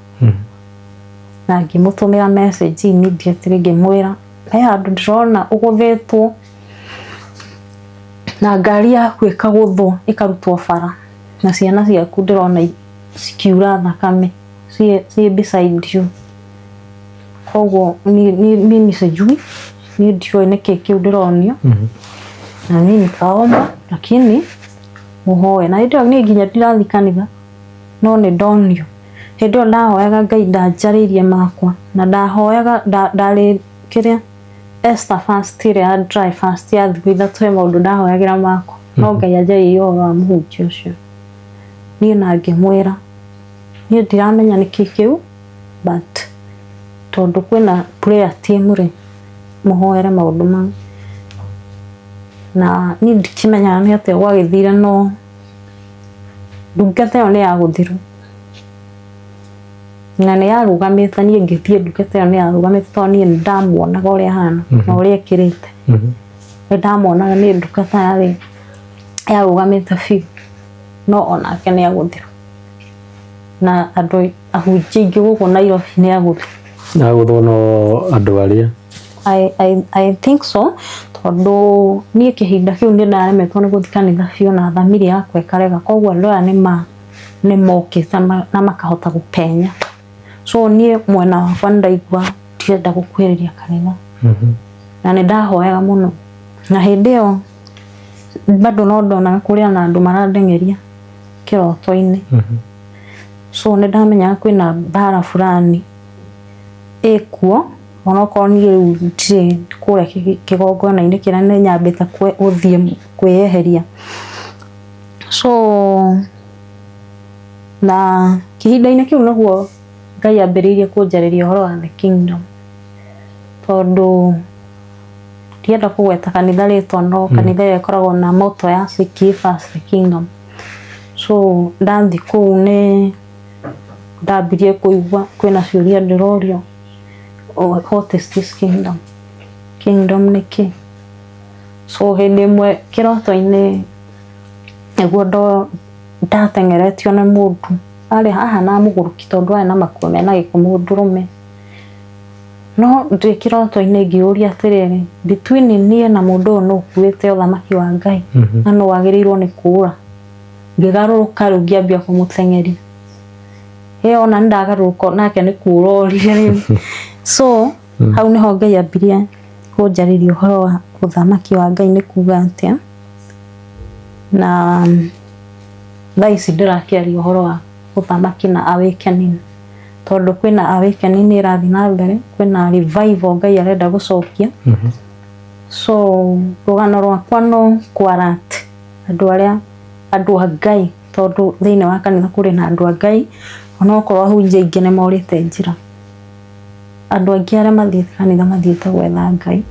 Na ngĩmũtũmĩra message immediately, ngĩmwĩra he handũ ndĩrona ũgũthĩtwo na ngari yaku ĩkagũthwo ĩkarutwo bara, na ciana ciaku ndĩrona cikiura thakame ciĩ beside you. Koguo mimi sijui, niĩ ndiũĩ nĩkĩ kĩu ndĩronio. Na niĩ nikaomba, lakini mũhoe. Na hĩndĩ ĩyo niĩ nginya ndirathiĩ kanitha, no nĩ ndonio. Hĩndĩ ĩyo ndahoyaga Ngai ndanjarĩirie makwa, na ndahoyaga ndarĩ kĩrĩa Esther fast ĩrĩa ya dry fast ya thikũ 3, he maũndũ ndahoyagĩra makwa, no Ngai anjarĩirie ũhoro wa mũhunjia ũcio. Niĩ na ngĩmwĩra niĩ ndiramenya nĩkĩ kĩu, but tondũ kwĩna prayer team rĩ, mũhoere maũndũ mau. Na niĩ ndikĩmenyaga nĩ atĩa gwagĩthire, no ndungata ĩyo nĩ yagũthirwo na nĩ yarũgamĩte. Niĩ ngĩthiĩ, ndungata ĩyo nĩ yarũgamĩte, tondũ niĩ nĩ ndamuonaga ũrĩa ahana na ũrĩa ekĩrĩte. Nĩ ndamuonaga nĩ ndungata yarĩ yarũgamĩte biũ, no onake nĩ agũthirwo. Na andũ ahunjia aingĩ gũkũ Nairobi nĩ agũthi. Agũthwo no andũ arĩa I think so, tondũ niĩ kĩhinda kĩu nĩ ndaremetwo nĩ gũthiĩ kanitha biũ na thamiri yakwa ĩkarega. Koguo andũ aya nĩ mokĩte na makahota gũpenya. So niĩ mwena wakwa nĩ ndaigua ndirenda gũkuhĩrĩria kanitha. Na nĩ ndahoyaga mũno, na hĩndĩ ĩyo bado no ndonaga kũrĩ na andũ marandeng'eria kĩroto-inĩ. So nĩ ndamenyaga kwĩna mbara fulani ĩkuo, onokorwo niĩ rĩu ndirĩ kũrĩa kĩgongona-inĩ kĩrĩa nĩ nyambĩte gũthiĩ kwĩyeheria. So na kĩhinda-inĩ kĩu nĩguo Ngai ambĩrĩirie kũnjarĩria ũhoro wa the kingdom, tondũ ndienda kũgweta kanitha rĩtwa, no kanitha ĩyo ĩkoragwo na motto ya "Seek ye first the kingdom". So ndathiĩ kũu nĩ ndambirie kũigua kwĩna ciũria ndĩrorio, "Oh, what is this kingdom? Kingdom nĩ kĩ?" So hĩndĩ ĩmwe kĩroto-inĩ nĩguo ndateng'eretio nĩ mũndũ arĩ haha na mũgũrũki, tondũ arĩ na makuo mena gĩko, mũndũrũme. No ndĩ kĩroto-inĩ ngĩũria atĩrĩrĩ, between niĩ na mũndũ ũyũ, nũ ũkuĩte ũthamaki wa Ngai na nũ wagĩrĩirwo nĩ kũũra? Ngĩgarũrũka rĩu ngĩambia kũmũteng'eria. Ĩ ona nĩ ndagarũrũka, nake nĩ kũũra orire rĩu. So hau nĩho Ngai ambirie kũnjarĩria ũhoro wa ũthamaki wa Ngai nĩ kuga atĩa. Na thaa ici ndĩrakĩaria ũhoro wa ũthamaki na awakening, tondũ kwĩna awakening ĩrathiĩ na mbere, kwĩna revival Ngai arenda gũcokia. So rũgano rwakwa no kwarat andũ arĩa andũ a Ngai, tondũ thĩinĩ wa kanitha kũrĩ na andũ a Ngai, onokorwo ahunjia aingĩ nĩ morĩte njĩra. Andũ aingĩ arĩa mathiĩte kanitha mathiĩte gwetha Ngai,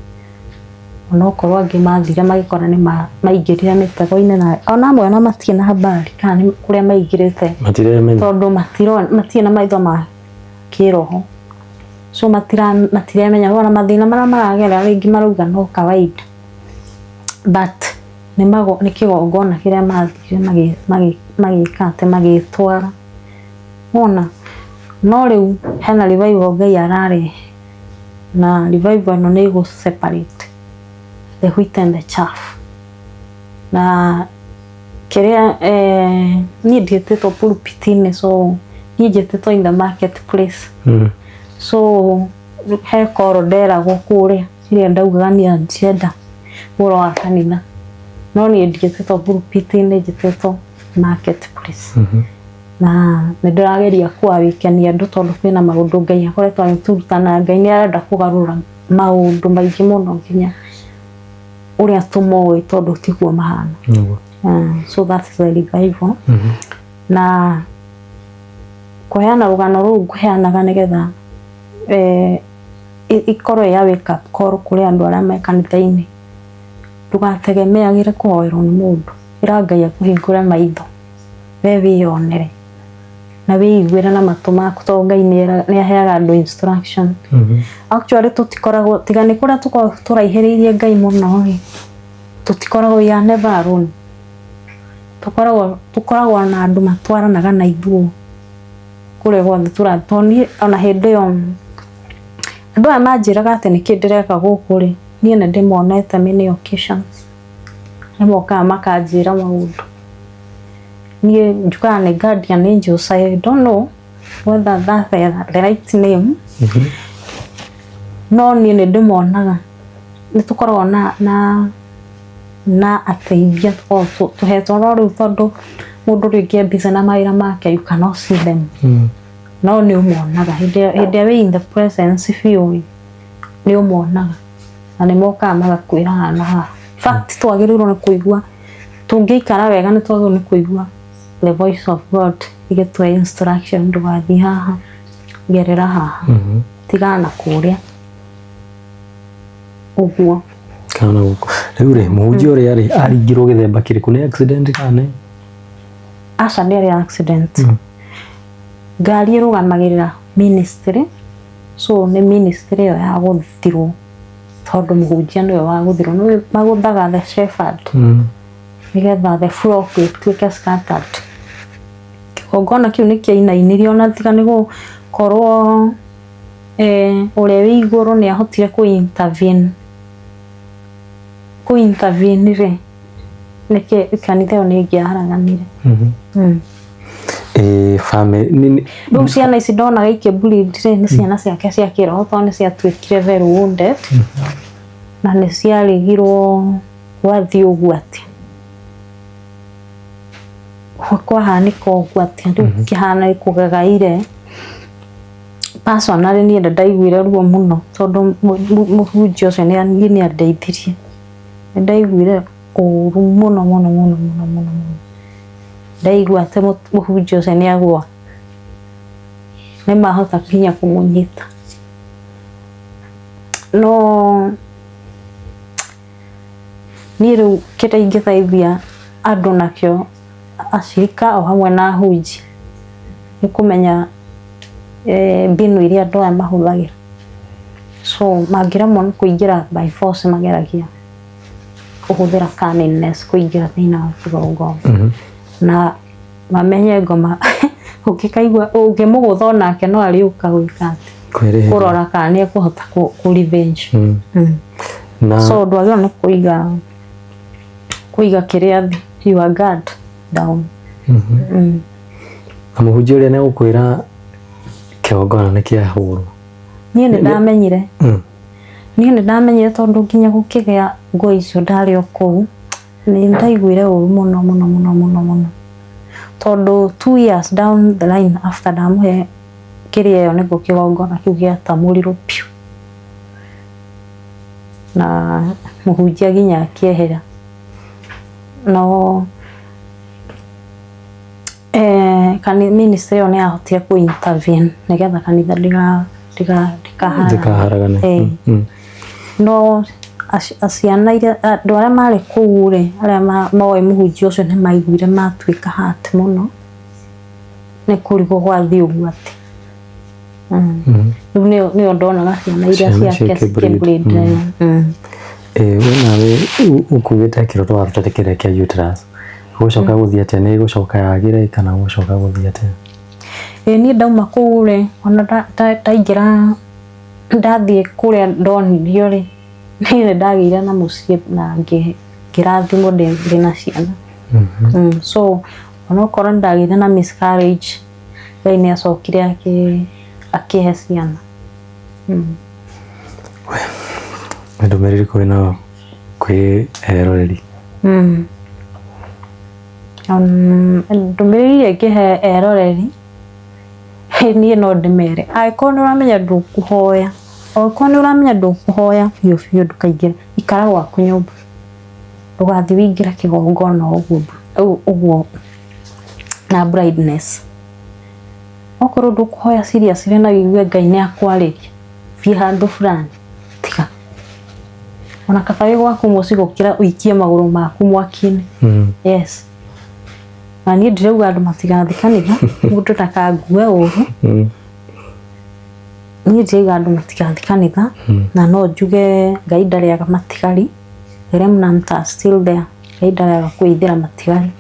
onokorwo angĩ mathire magĩkora nĩ maingĩrire mĩtego-inĩ, na ona amwe ona matirĩ na habari kana nĩ kũrĩa maingĩrĩte. Matiremenya. Tondũ matirĩ na maitho ma kĩroho, so matiremenya. Ona mathĩna marĩa maragera rĩngĩ marauga no kawaida, but nĩ kĩgongona kĩrĩa mathire magĩka atĩ magĩtwara wona. No rĩu hena revival Ngai ararehe, na revival ĩno nĩ ĩgũ separate the wheat and the chaff. Na kĩrĩa niĩ ndiĩtĩtwo pulpit-inĩ, so niĩ njĩtĩtwo in the market place. So he koro nderagwo kũrĩa ĩrĩa ndaugaga niĩ ndirenda ũhoro wa kanitha, no niĩ ndiĩtĩtwo pulpit-inĩ, njĩtĩtwo market place. Na nĩ ndĩrageria kũawĩkenia andũ, tondũ kwĩna maũndũ Ngai akoretwo agĩtũruta, na Ngai nĩ arenda kũgarũra maũndũ maingĩ mũno, nginya ũrĩa tũmoĩ, tondũ tiguo mahana. So that's the revival. Na kũheana rũgano rũu ngũheanaga nĩgetha ikorwo ya wake up call kũrĩ andũ arĩa me kanitha-inĩ. Ndũgategemeagĩre kũhoerwo nĩ mũndũ, ĩra Ngai akũhingũre maitho, we wĩyonere na wĩiguĩre na matũ maku, tondũ Ngai nĩ aheaga andũ instruction. Actually tũtikoragwo, tiga nĩ kũrĩa tũkoragwo tũraihĩrĩirie Ngai mũno rĩ, tũtikoragwo, we are never alone. Tũkoragwo na andũ matwaranaga na ithuĩ kũrĩa guothe tũrathiĩ, tondũ niĩ ona hĩndĩ ĩyo Andũ aya manjĩraga atĩ nĩkĩ ndĩreka gũkũ rĩ, niĩ nĩ ndĩmonete many occasions. Nĩ mokaga makanjĩra maũndũ. Niĩ njugaga nĩ guardian angels, I don't know whether that's the right name. No niĩ nĩ ndĩmonaga. Nĩ tũkoragwo na ateithia tũkoragwo tũhetwo, no rĩu tondũ mũndũ rĩngĩ e busy na mawĩra make, you cannot see them. No nĩ ũmonaga hĩndĩ ĩrĩa wĩ in the presence biũ, nĩ ũmonaga na nĩ mokaga magakwĩra haha na haha. In fact, twagĩrĩirwo nĩ kũigua, tũngĩikara wega nĩ twagĩrĩirwo nĩ kũigua the voice of God ĩgĩtũhe instruction, ndũgathiĩ haha, gerera haha, tigana na kũrĩa ũguo. Kana gũkũ rĩu rĩ, mũhunjia ũrĩa rĩ aringirwo gĩthemba kĩrĩkũ? Nĩ accident kana nĩ? Aca, ndĩarĩ accident. Ngari ĩrũgamagĩrĩra ministry, so nĩ ministry ĩyo yagũthirwo, tondũ mũhunjia nĩwe wagũthirwo, nĩwe magũthaga the shepherd, nĩgetha the flock ĩtuĩke scattered. Kĩgongona kĩu nĩ kĩainainirio, ona tiga nĩ gũkorwo ũrĩa wĩ igũrũ nĩ ahotire kũ intervene, kũ intervene rĩ, nĩkĩ kanitha ĩyo nĩ ĩngĩaharaganire. Family Rĩu ciana ici ndonaga ikĩbleed rĩ, nĩ ciana ciake cia kĩroho, tondũ nĩ ciatuĩkire very wounded na nĩ ciarigirwo gwathiĩ ũguo atĩa, kwahanĩka ũguo atĩa, rĩu kĩhana kũgagaire. Personally, niĩ nĩ ndaiguire ruo mũno, tondũ mũhunjia ũcio niĩ nĩ andeithirie. Nĩ ndaiguire ũru mũno mũno mũno mũno mũno mũno. Ndaigua atĩ mũhunjia ũcio nĩ agũa, nĩ mahota nginya kũmũnyita. No niĩ rĩu kĩrĩa ingĩteithia andũ nakĩo, acirika o hamwe na ahunjia, nĩ kũmenya mbinu iria andũ aya mahũthagĩra. So mangĩremwo nĩ kũingĩra by force, mageragia kũhũthĩra cunningness kũingĩra thĩinĩ wa kĩgongona, na mamenye ngoma ũngĩkaigua ũngĩmũgũtha onake no arĩũka gwĩka atĩ Kwĩrĩhĩria. Kũrora kana nĩ ekũhota kũ revenge. Na So ndwagĩrĩirwo nĩ kũiga kĩrĩa thĩ, your guard down. Na mũhunjia ũrĩa nĩ gũkwĩra kĩgongona nĩ kĩahũrwo? Niĩ nĩ ndamenyire. Niĩ nĩ ndamenyire, tondũ nginya gũkĩgĩa ngũĩ icio ndarĩ o kũu, nĩ ndaiguire ũru mũno mũno mũno mũno mũno, tondũ 2 years down the line after ndamũhe kĩrĩa ĩyo, nĩguo kĩgongona kĩu gĩatamũrirwo biũ na mũhunjia nginya akĩehera. No ministry ĩyo nĩ yahotire kũ intervene nĩgetha kanitha ndĩkaharagane. Ndĩkaharagane. No ciana iria, andũ arĩa marĩ kũu rĩ, arĩa moĩ mũhunjia ũcio, nĩ maiguire matuĩka hurt mũno nĩ kũrigwo gwathiĩ ũguo atĩ. Rĩu nĩyo ndonaga ciana iria Ciana ciake cikĩbleed. cikĩbleed. We nawe ũkugĩte kĩroto warutĩte kĩrĩa kĩa uterus, gũcoka gũthiĩ atĩa? Nĩ gũcoka yagĩre kana gũcoka gũthiĩ atĩa? Ĩ, niĩ ndauma kũu rĩ, ona ndaingĩra, ndathiĩ kũrĩa ndonirio rĩ, niĩ nĩ ndagĩire na mũciĩ na ngĩrathimwo ndĩ na ciana. So onokorwo nĩ ndagĩire na miscarriage, Ngai nĩ acokire akĩhe ciana. Nĩ ndũmĩrĩri kũrĩ nayo kwĩ eroreri? Ndũmĩrĩri ĩrĩa ingĩhe eroreri, niĩ no ndĩmere, angĩkorwo nĩ ũramenya ndũkũhoya, angĩkorwo nĩ ũramenya ndũkũhoya biũ biũ, ndũkaingĩre, ikara gwaku nyũmba, ndũgathiĩ wĩingĩre kĩgongona ũguo ũguo na blindness. Okorwo ndũkũhoya seriously na wĩigue Ngai nĩ akwarĩria, thiĩ handũ fulani, tiga ona kaba wĩ gwaku mũciĩ gũkĩra ũikie magũrũ maku mwaki-inĩ. Yes, na niĩ ndirauga andũ matigathiĩ kanitha, mũndũ ndakangue ũru. Niĩ ndirauga andũ matigathiĩ kanitha, na no njuge Ngai ndarĩaga matigari. The remnant are still there. Ngai ndarĩaga kwĩithĩra matigari.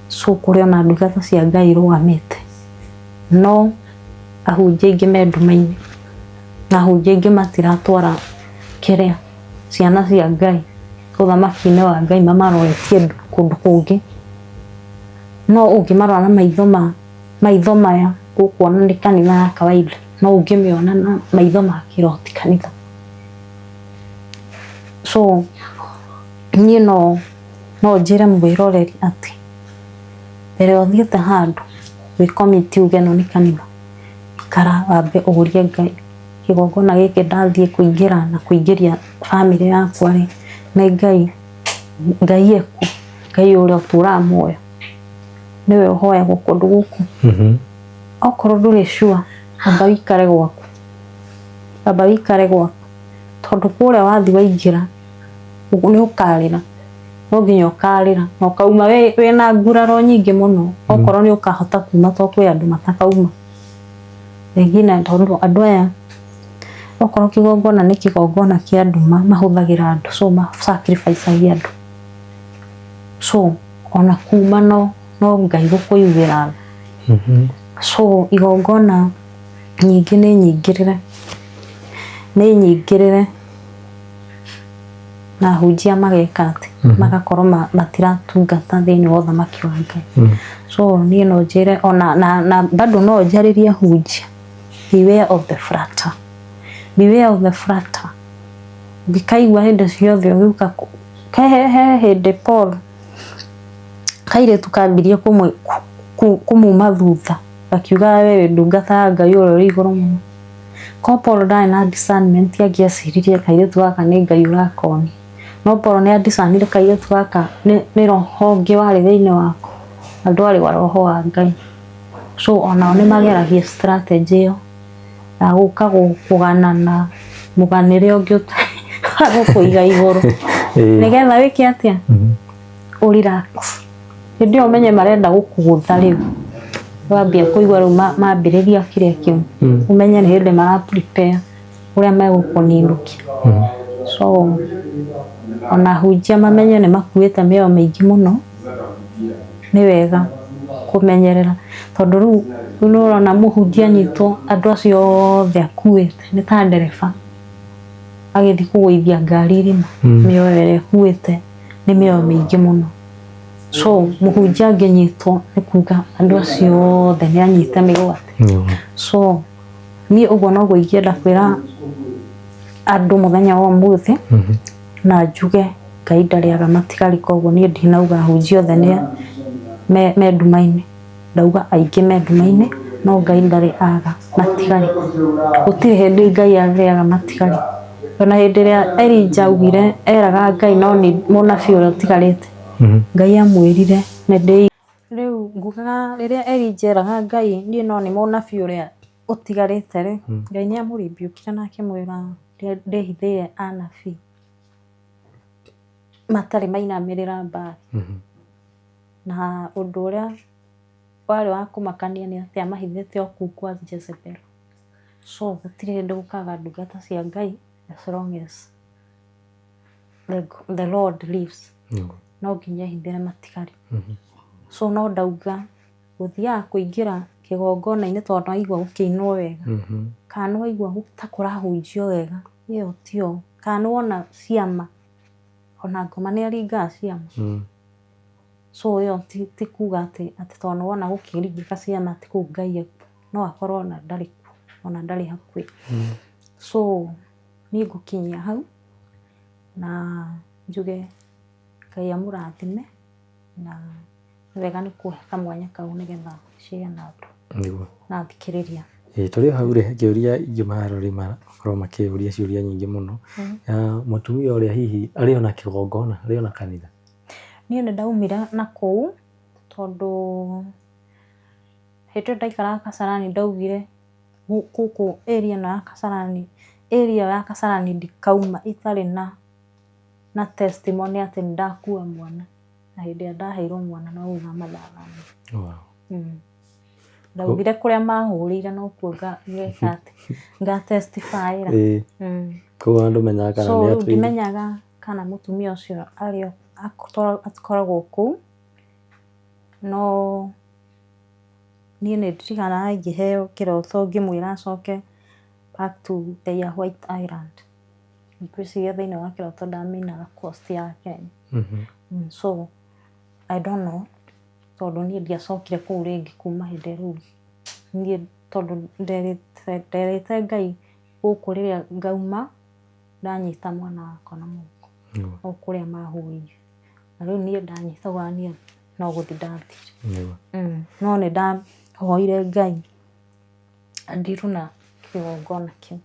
So kũrĩ ona ndungata cia Ngai irũgamĩte, no ahunjia aingĩ me nduma-inĩ. Na ahunjia aingĩ matiratwara kĩrĩa ciana cia Ngai ũthamaki-inĩ wa Ngai, mamaroretie kũndũ kũngĩ. No ũngĩmarora na maitho ma maitho maya, ũkuona nĩ kanitha ya kawaida, no ũngĩmĩona na maitho ma kĩroho ti kanitha. So niĩ no njĩre mwĩroreri atĩ mbere ya ũthiĩte handũ wĩ commit uge ĩno nĩ kanitha, ikara wambe ũrie Ngai, kĩgongona gĩkĩ ndathiĩ kũingĩra na kũingĩria bamĩrĩ yakwa rĩ, nĩ Ngai, Ngai ekuo, Ngai ũrĩa ũtũraga muoyo nĩwe ũhoyagwo kũndũ gũkũ. Okorwo ndũrĩ sure, amba wĩikare gwaku, amba wĩikare gwaku, tondũ kũrĩa wathiĩ waingĩra nĩ ũkarĩra, no nginya ũkarĩra na ũkauma wĩna nguraro nyingĩ mũno, okorwo nĩ ũkahota kuma tondũ kwĩ andũ matakauma. Rĩngĩ tondũ andũ aya okorwo kĩgongona nĩ kĩgongona kĩa nduma, mahũthagĩra andũ, so ma sacrifice agia andũ. So ona kuma no Ngai gũkũiguĩra tha. So igongona nyingĩ nĩ nyingĩrĩre, nĩ nyingĩrĩre na ahunjia mageka atĩ magakorwo matiratungata thĩinĩ wa ũthamaki wa Ngai. So niĩ no njĩre ona na bado no njarĩrie ahunjia, beware of the flatter, beware of the flatter. Ũngĩkaigua hĩndĩ ciothe ũgĩũka he hĩndĩ Paul kairĩtu kambirie kũmuma thutha gakiuga we wĩ ndungata ya Ngai ũrĩa ũrĩ igũrũ mũno. Ko Paul ndarĩ na discernment, angĩeciririe kairĩtu gaka nĩ Ngai ũrakonia. No Paul nĩ adiscernire kairĩtu gaka nĩ roho ũngĩ warĩ thĩinĩ wako na ndwarĩ wa roho wa Ngai. So onao nĩ mageragia strategy ĩyo ya gũka kũgana na mũganĩre ũngĩ wa gũkũiga igũrũ nĩgetha wĩke atĩa, ũ relax. Hĩndĩ ĩyo ũmenye marenda gũkũgũtha rĩu, wambia kũigua rĩu mambĩrĩria kĩrĩa kĩu, ũmenye nĩ hĩndĩ mara prepare ũrĩa megũkũninũkia. So ona ahunjia mamenye nĩ makuĩte mĩoyo mĩingĩ mũno, nĩ wega kũmenyerera, tondũ rĩu nĩ ũrona mũhunjia anyitwo, andũ acio othe akuĩte nĩ ta ndereba agĩthiĩ kũgũithia ngari irima, mĩoyo ĩrĩa ĩkuĩte nĩ mĩoyo mĩingĩ mũno. So mũhunjia angĩnyitwo nĩ kuga andũ acio othe nĩ anyite mĩgwate. So niĩ ũguo noguo ingĩenda kwĩra andũ mũthenya wa ũmũthĩ, na njuge Ngai ndarĩaga matigari, koguo niĩ ndinauga ahunjia othe nĩ me nduma-inĩ, ndauga aingĩ me nduma-inĩ, no Ngai ndarĩ aga matigari. Gũtirĩ hĩndĩ Ngai arĩaga matigari. Ona hĩndĩ ĩrĩa Elijah augire eraga Ngai no nĩ mũnabii ũrĩa ũtigarĩte, Ngai amwĩrire nĩ ndĩ rĩu ngugaga rĩrĩa Elijah eraga Ngai niĩ no nĩ mũnabii ũrĩa ũtigarĩte rĩ, Ngai nĩ amũrimbiũkire na akĩmwĩra ndĩhithĩire anabii matarĩ mainamĩrĩra Baali. Na ũndũ ũrĩa warĩ wa kũmakania nĩ atĩ amahithĩte o kũu kwa Jezebel. So gũtirĩ hĩndĩ gũkaga ndungata cia Ngai as long as the Lord lives. No nginya ehithĩre matigari. So no ndauga gũthiaga kũingĩra kĩgongona-inĩ tondũ nĩwaigua gũkĩinwo wega, kana nĩwaigua ta kũrahunjio wega, ĩyo tiyo, kana nĩwona ciama, ona ngoma nĩ aringaga ciama. So ĩyo ti kuga atĩ tondũ nĩwona gũkĩringĩka ciama atĩ kũu Ngai ekuo, no akorwo ona ndarĩ kuo, ona ndarĩ hakuhĩ. So niĩ ngũkinyia hau na njuge Ngai amũrathime, na nĩ wega nĩ kũhe kamwanya kau nĩgetha share na andũ na athikĩrĩria. Ĩĩ tũrĩ o hau rĩ, ngĩũria ingiuma arori makorwo makĩũria ciũria nyingĩ mũno. Ya mũtumia ũrĩa hihi arĩ ona kĩgongona, arĩ ona kanitha? Niĩ nĩ ndaumire na kũu tondũ hĩndĩ ĩyo ndaikaraga Kasarani ndaugire gũkũ area ĩno ya Kasarani, area ya Kasarani ndikauma itarĩ na testimony atĩ nĩ ndakua mwana, na hĩndĩ ĩrĩa ndaheirwo mwana no gũthama ndathamire. Ndaugire kũrĩa mahũrĩire nokuo ngeka atĩ nga testify ĩra. Koguo ona ndũmenyaga kana So nĩ rĩu atũire. Ndimenyaga kana mũtumia ũcio arĩ akoragwo kũu, no niĩ nĩ ndirikanaga ngĩheo kĩroto ngĩmwĩra acoke. back to their white island. Ngwĩciria thĩinĩ wa kĩroto ndaminaga coast ya Kenya. So I don't know, tondũ niĩ ndiacokire kũu rĩngĩ kuma hĩndĩ rĩu niĩ, tondũ nderĩte Ngai gũkũ rĩrĩa ngauma ndanyita mwana wakwa na moko o kũrĩa mahũrĩire, na rĩu niĩ ndanyita ũguo niĩ no gũthiĩ ndathire. No nĩ ndahoire Ngai andirũ na kĩgongona kĩu.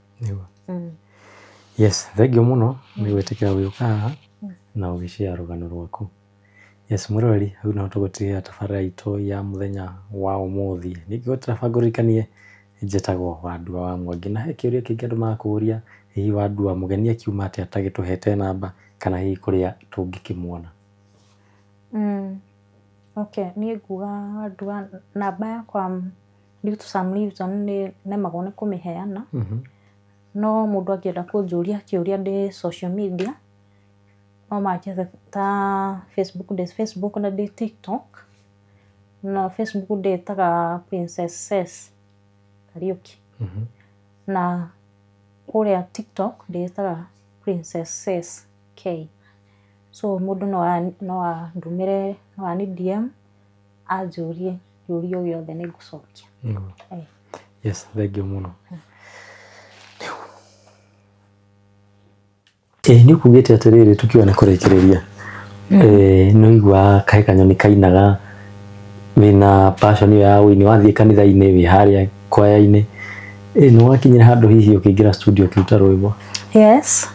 Yes, thank you mũno nĩ gwĩtĩkĩra gũka haha na ũgĩshare rũgano rwaku. Yes, mwĩroreri, hau no tũgũtigĩra tabarĩra itũ ya mũthenya wa ũmũthĩ. Ningĩ ngũririkanie njĩtagwo Wandua wa Mwangi, na he kĩũria kĩngĩ andũ makũria, hihi Wandua mũgeni akiuma atĩa atagĩtũhete namba kana hihi kũrĩa tũngĩkĩmuona? Okay, niĩ nguga Wandua namba yakwa due to some reason nĩ nemagwo nĩ kũmĩheana. No mũndũ angĩenda kũnjũria kĩũria ndĩ social media no manjethe ta Facebook, ndĩ Facebook na ndĩ TikTok. Na Facebook ndĩtaga Princess S Kariuki. Na kũrĩa TikTok ndĩtaga Princess S K. So mũndũ no andũmĩre, no ani DM anjũrie kĩũria o gĩothe, nĩ ngũcokia. Yes, thank you mũno. Ĩĩ, nĩ ũkugĩte atĩrĩrĩ, tukiuga nĩ kũrĩkĩrĩria, nĩ ũiguaga kaĩ kanyoni kainaga wĩna passion ĩyo ya ũini, wathiĩ kanitha-inĩ wĩ harĩa kwaya-inĩ, nĩ wakinyire handũ hihi ũkĩingĩra studio ũkĩruta rwĩmbo? Yes,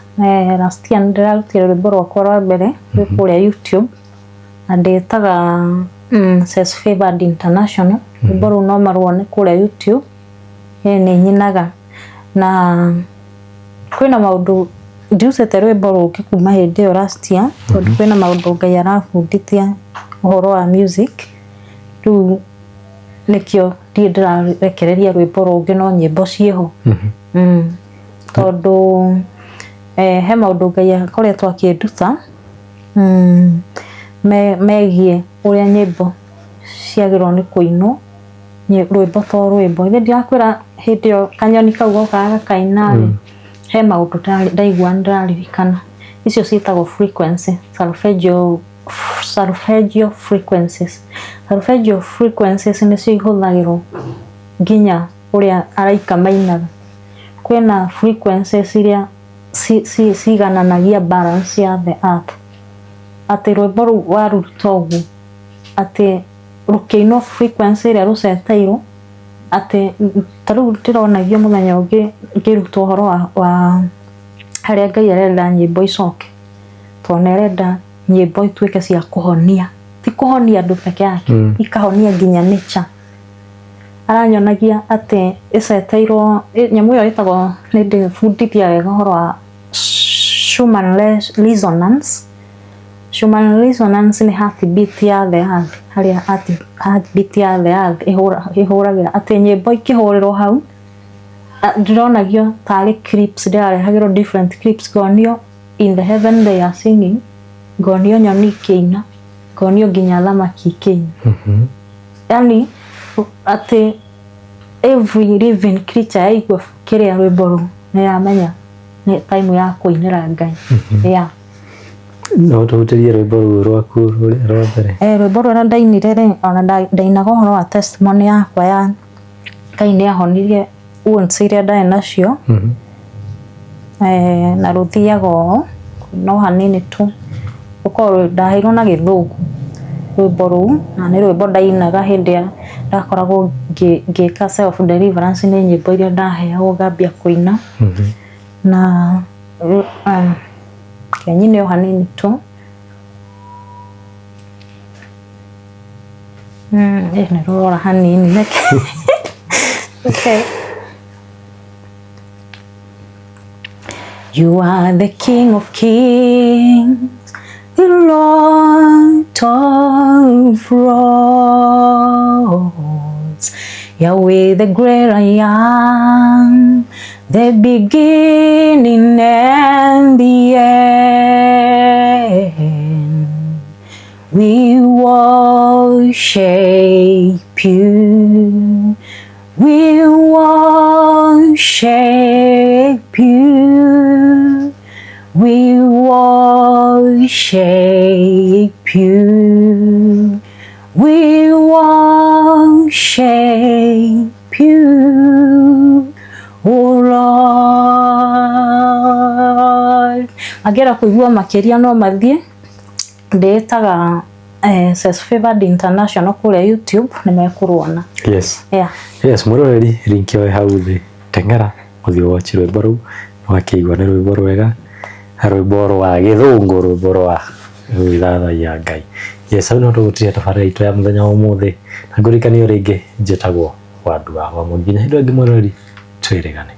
last year nĩ ndĩrarutire rwĩmbo rwakwa rwa mbere rwĩ kũrĩa YouTube na ndĩtaga Ses Favored International. Rwĩmbo rũu no maruone kũrĩa YouTube. Nĩ nyinaga na kwĩna maũndũ ndirutĩte rwĩmbo rũngĩ kuma hĩndĩ ĩyo last year, tondũ kwĩna maũndũ Ngai arabundithia ũhoro wa music. Rĩu nĩkĩo ndirĩ ndĩrarekereria rwĩmbo rũngĩ, no nyĩmbo ciĩho. Tondũ he maũndũ Ngai akoretwo akĩnduta megiĩ ũrĩa nyĩmbo ciagĩrĩirwo nĩ kũinwo, rwĩmbo to rwĩmbo. Ithe ndirakwĩra hĩndĩ ĩyo kanyoni kau gokaga gakaina rĩ, he maũndũ ndaigua nĩndĩraririkana. Icio ciĩtagwo frequency, solfeggio frequencies. Solfeggio frequencies nĩcio ihũthagĩrwo nginya ũrĩa araika mainaga. Kwĩna frequencies iria cigananagia balance ya the earth. Atĩ rwĩmbo rũu waruta ũguo, atĩ rũkĩinwo frequency ĩrĩa rũceteirwo, atĩ ta rĩu ndĩronagio mũthenya ũngĩ ngĩrutwo ũhoro wa harĩa Ngai arenda nyĩmbo icoke, tondũ nĩ arenda nyĩmbo ituĩke cia kũhonia, ti kũhonia andũ peke yake, ikahonia nginya nature. Aranyonagia atĩ ĩceteirwo nyamũ ĩyo ĩtagwo, nĩ ndĩbundithia wega ũhoro wa Schumann resonance. Schumann resonance nĩ heartbeat ya the earth, harĩa heartbeat ya the earth ĩhũragĩra, atĩ nyĩmbo ikĩhũrĩrwo hau ndĩronagio tarĩ clips, ndĩrarehagĩrwo different clips, ngonio in the heaven they are singing, ngonio nyoni ikĩina, ngonio nginya thamaki ikĩina. Yani atĩ every living creature yaigua kĩrĩa rwĩmbo rũu nĩ yamenya nĩ time ya kũinĩra Ngai. Yeah. No tũhutĩrie rwĩmbo rũu rwaku rũrĩa rwa mbere. Rwĩmbo rũrĩa ndainire rĩ, ona ndainaga ũhoro wa testimony yakwa ya Ngai nĩ ahonirie wounds iria ndarĩ nacio. Na rũthiaga ũũ no hanini tu, rũkoragwo ndaheirwo na Gĩthũngũ rwĩmbo rũu, na nĩ rwĩmbo ndainaga hĩndĩ ĩrĩa ndakoragwo ngĩka self deliverance, nĩ nyĩmbo iria ndaheagwo ngambia kũina. Na reke nyine o hanini tu. Nĩ rũrora hanini reke. Okay. You are the King of Kings, the Lord of Lords, Yahweh the great I am, the beginning and the end. We worship you. We worship Worship you. We worship you. We worship you, O Lord. Angĩenda kũigua makĩria no mathiĩ ndĩĩtaga Ses Favored International kũrĩa YouTube nĩ mekũruona. Yes. Yeah. Yes, mwĩroreri link ĩyo ĩ hau thĩ teng'era ũthiĩ watch rwĩmbo rũu ũgakĩigua nĩ rwĩmbo rwega rwĩmbo rwa gĩthũngũ rwĩmbo rwa gwĩthathaiya Ngai. Yes, hau no tũgũtiria tabarĩra itũ ya mũthenya wa ũmũthĩ na ngũririkanie o rĩngĩ njĩtagwo Wandua wa Mũngi nginya hĩndĩ ĩyo ĩngĩ mwĩroreri twĩrĩgane.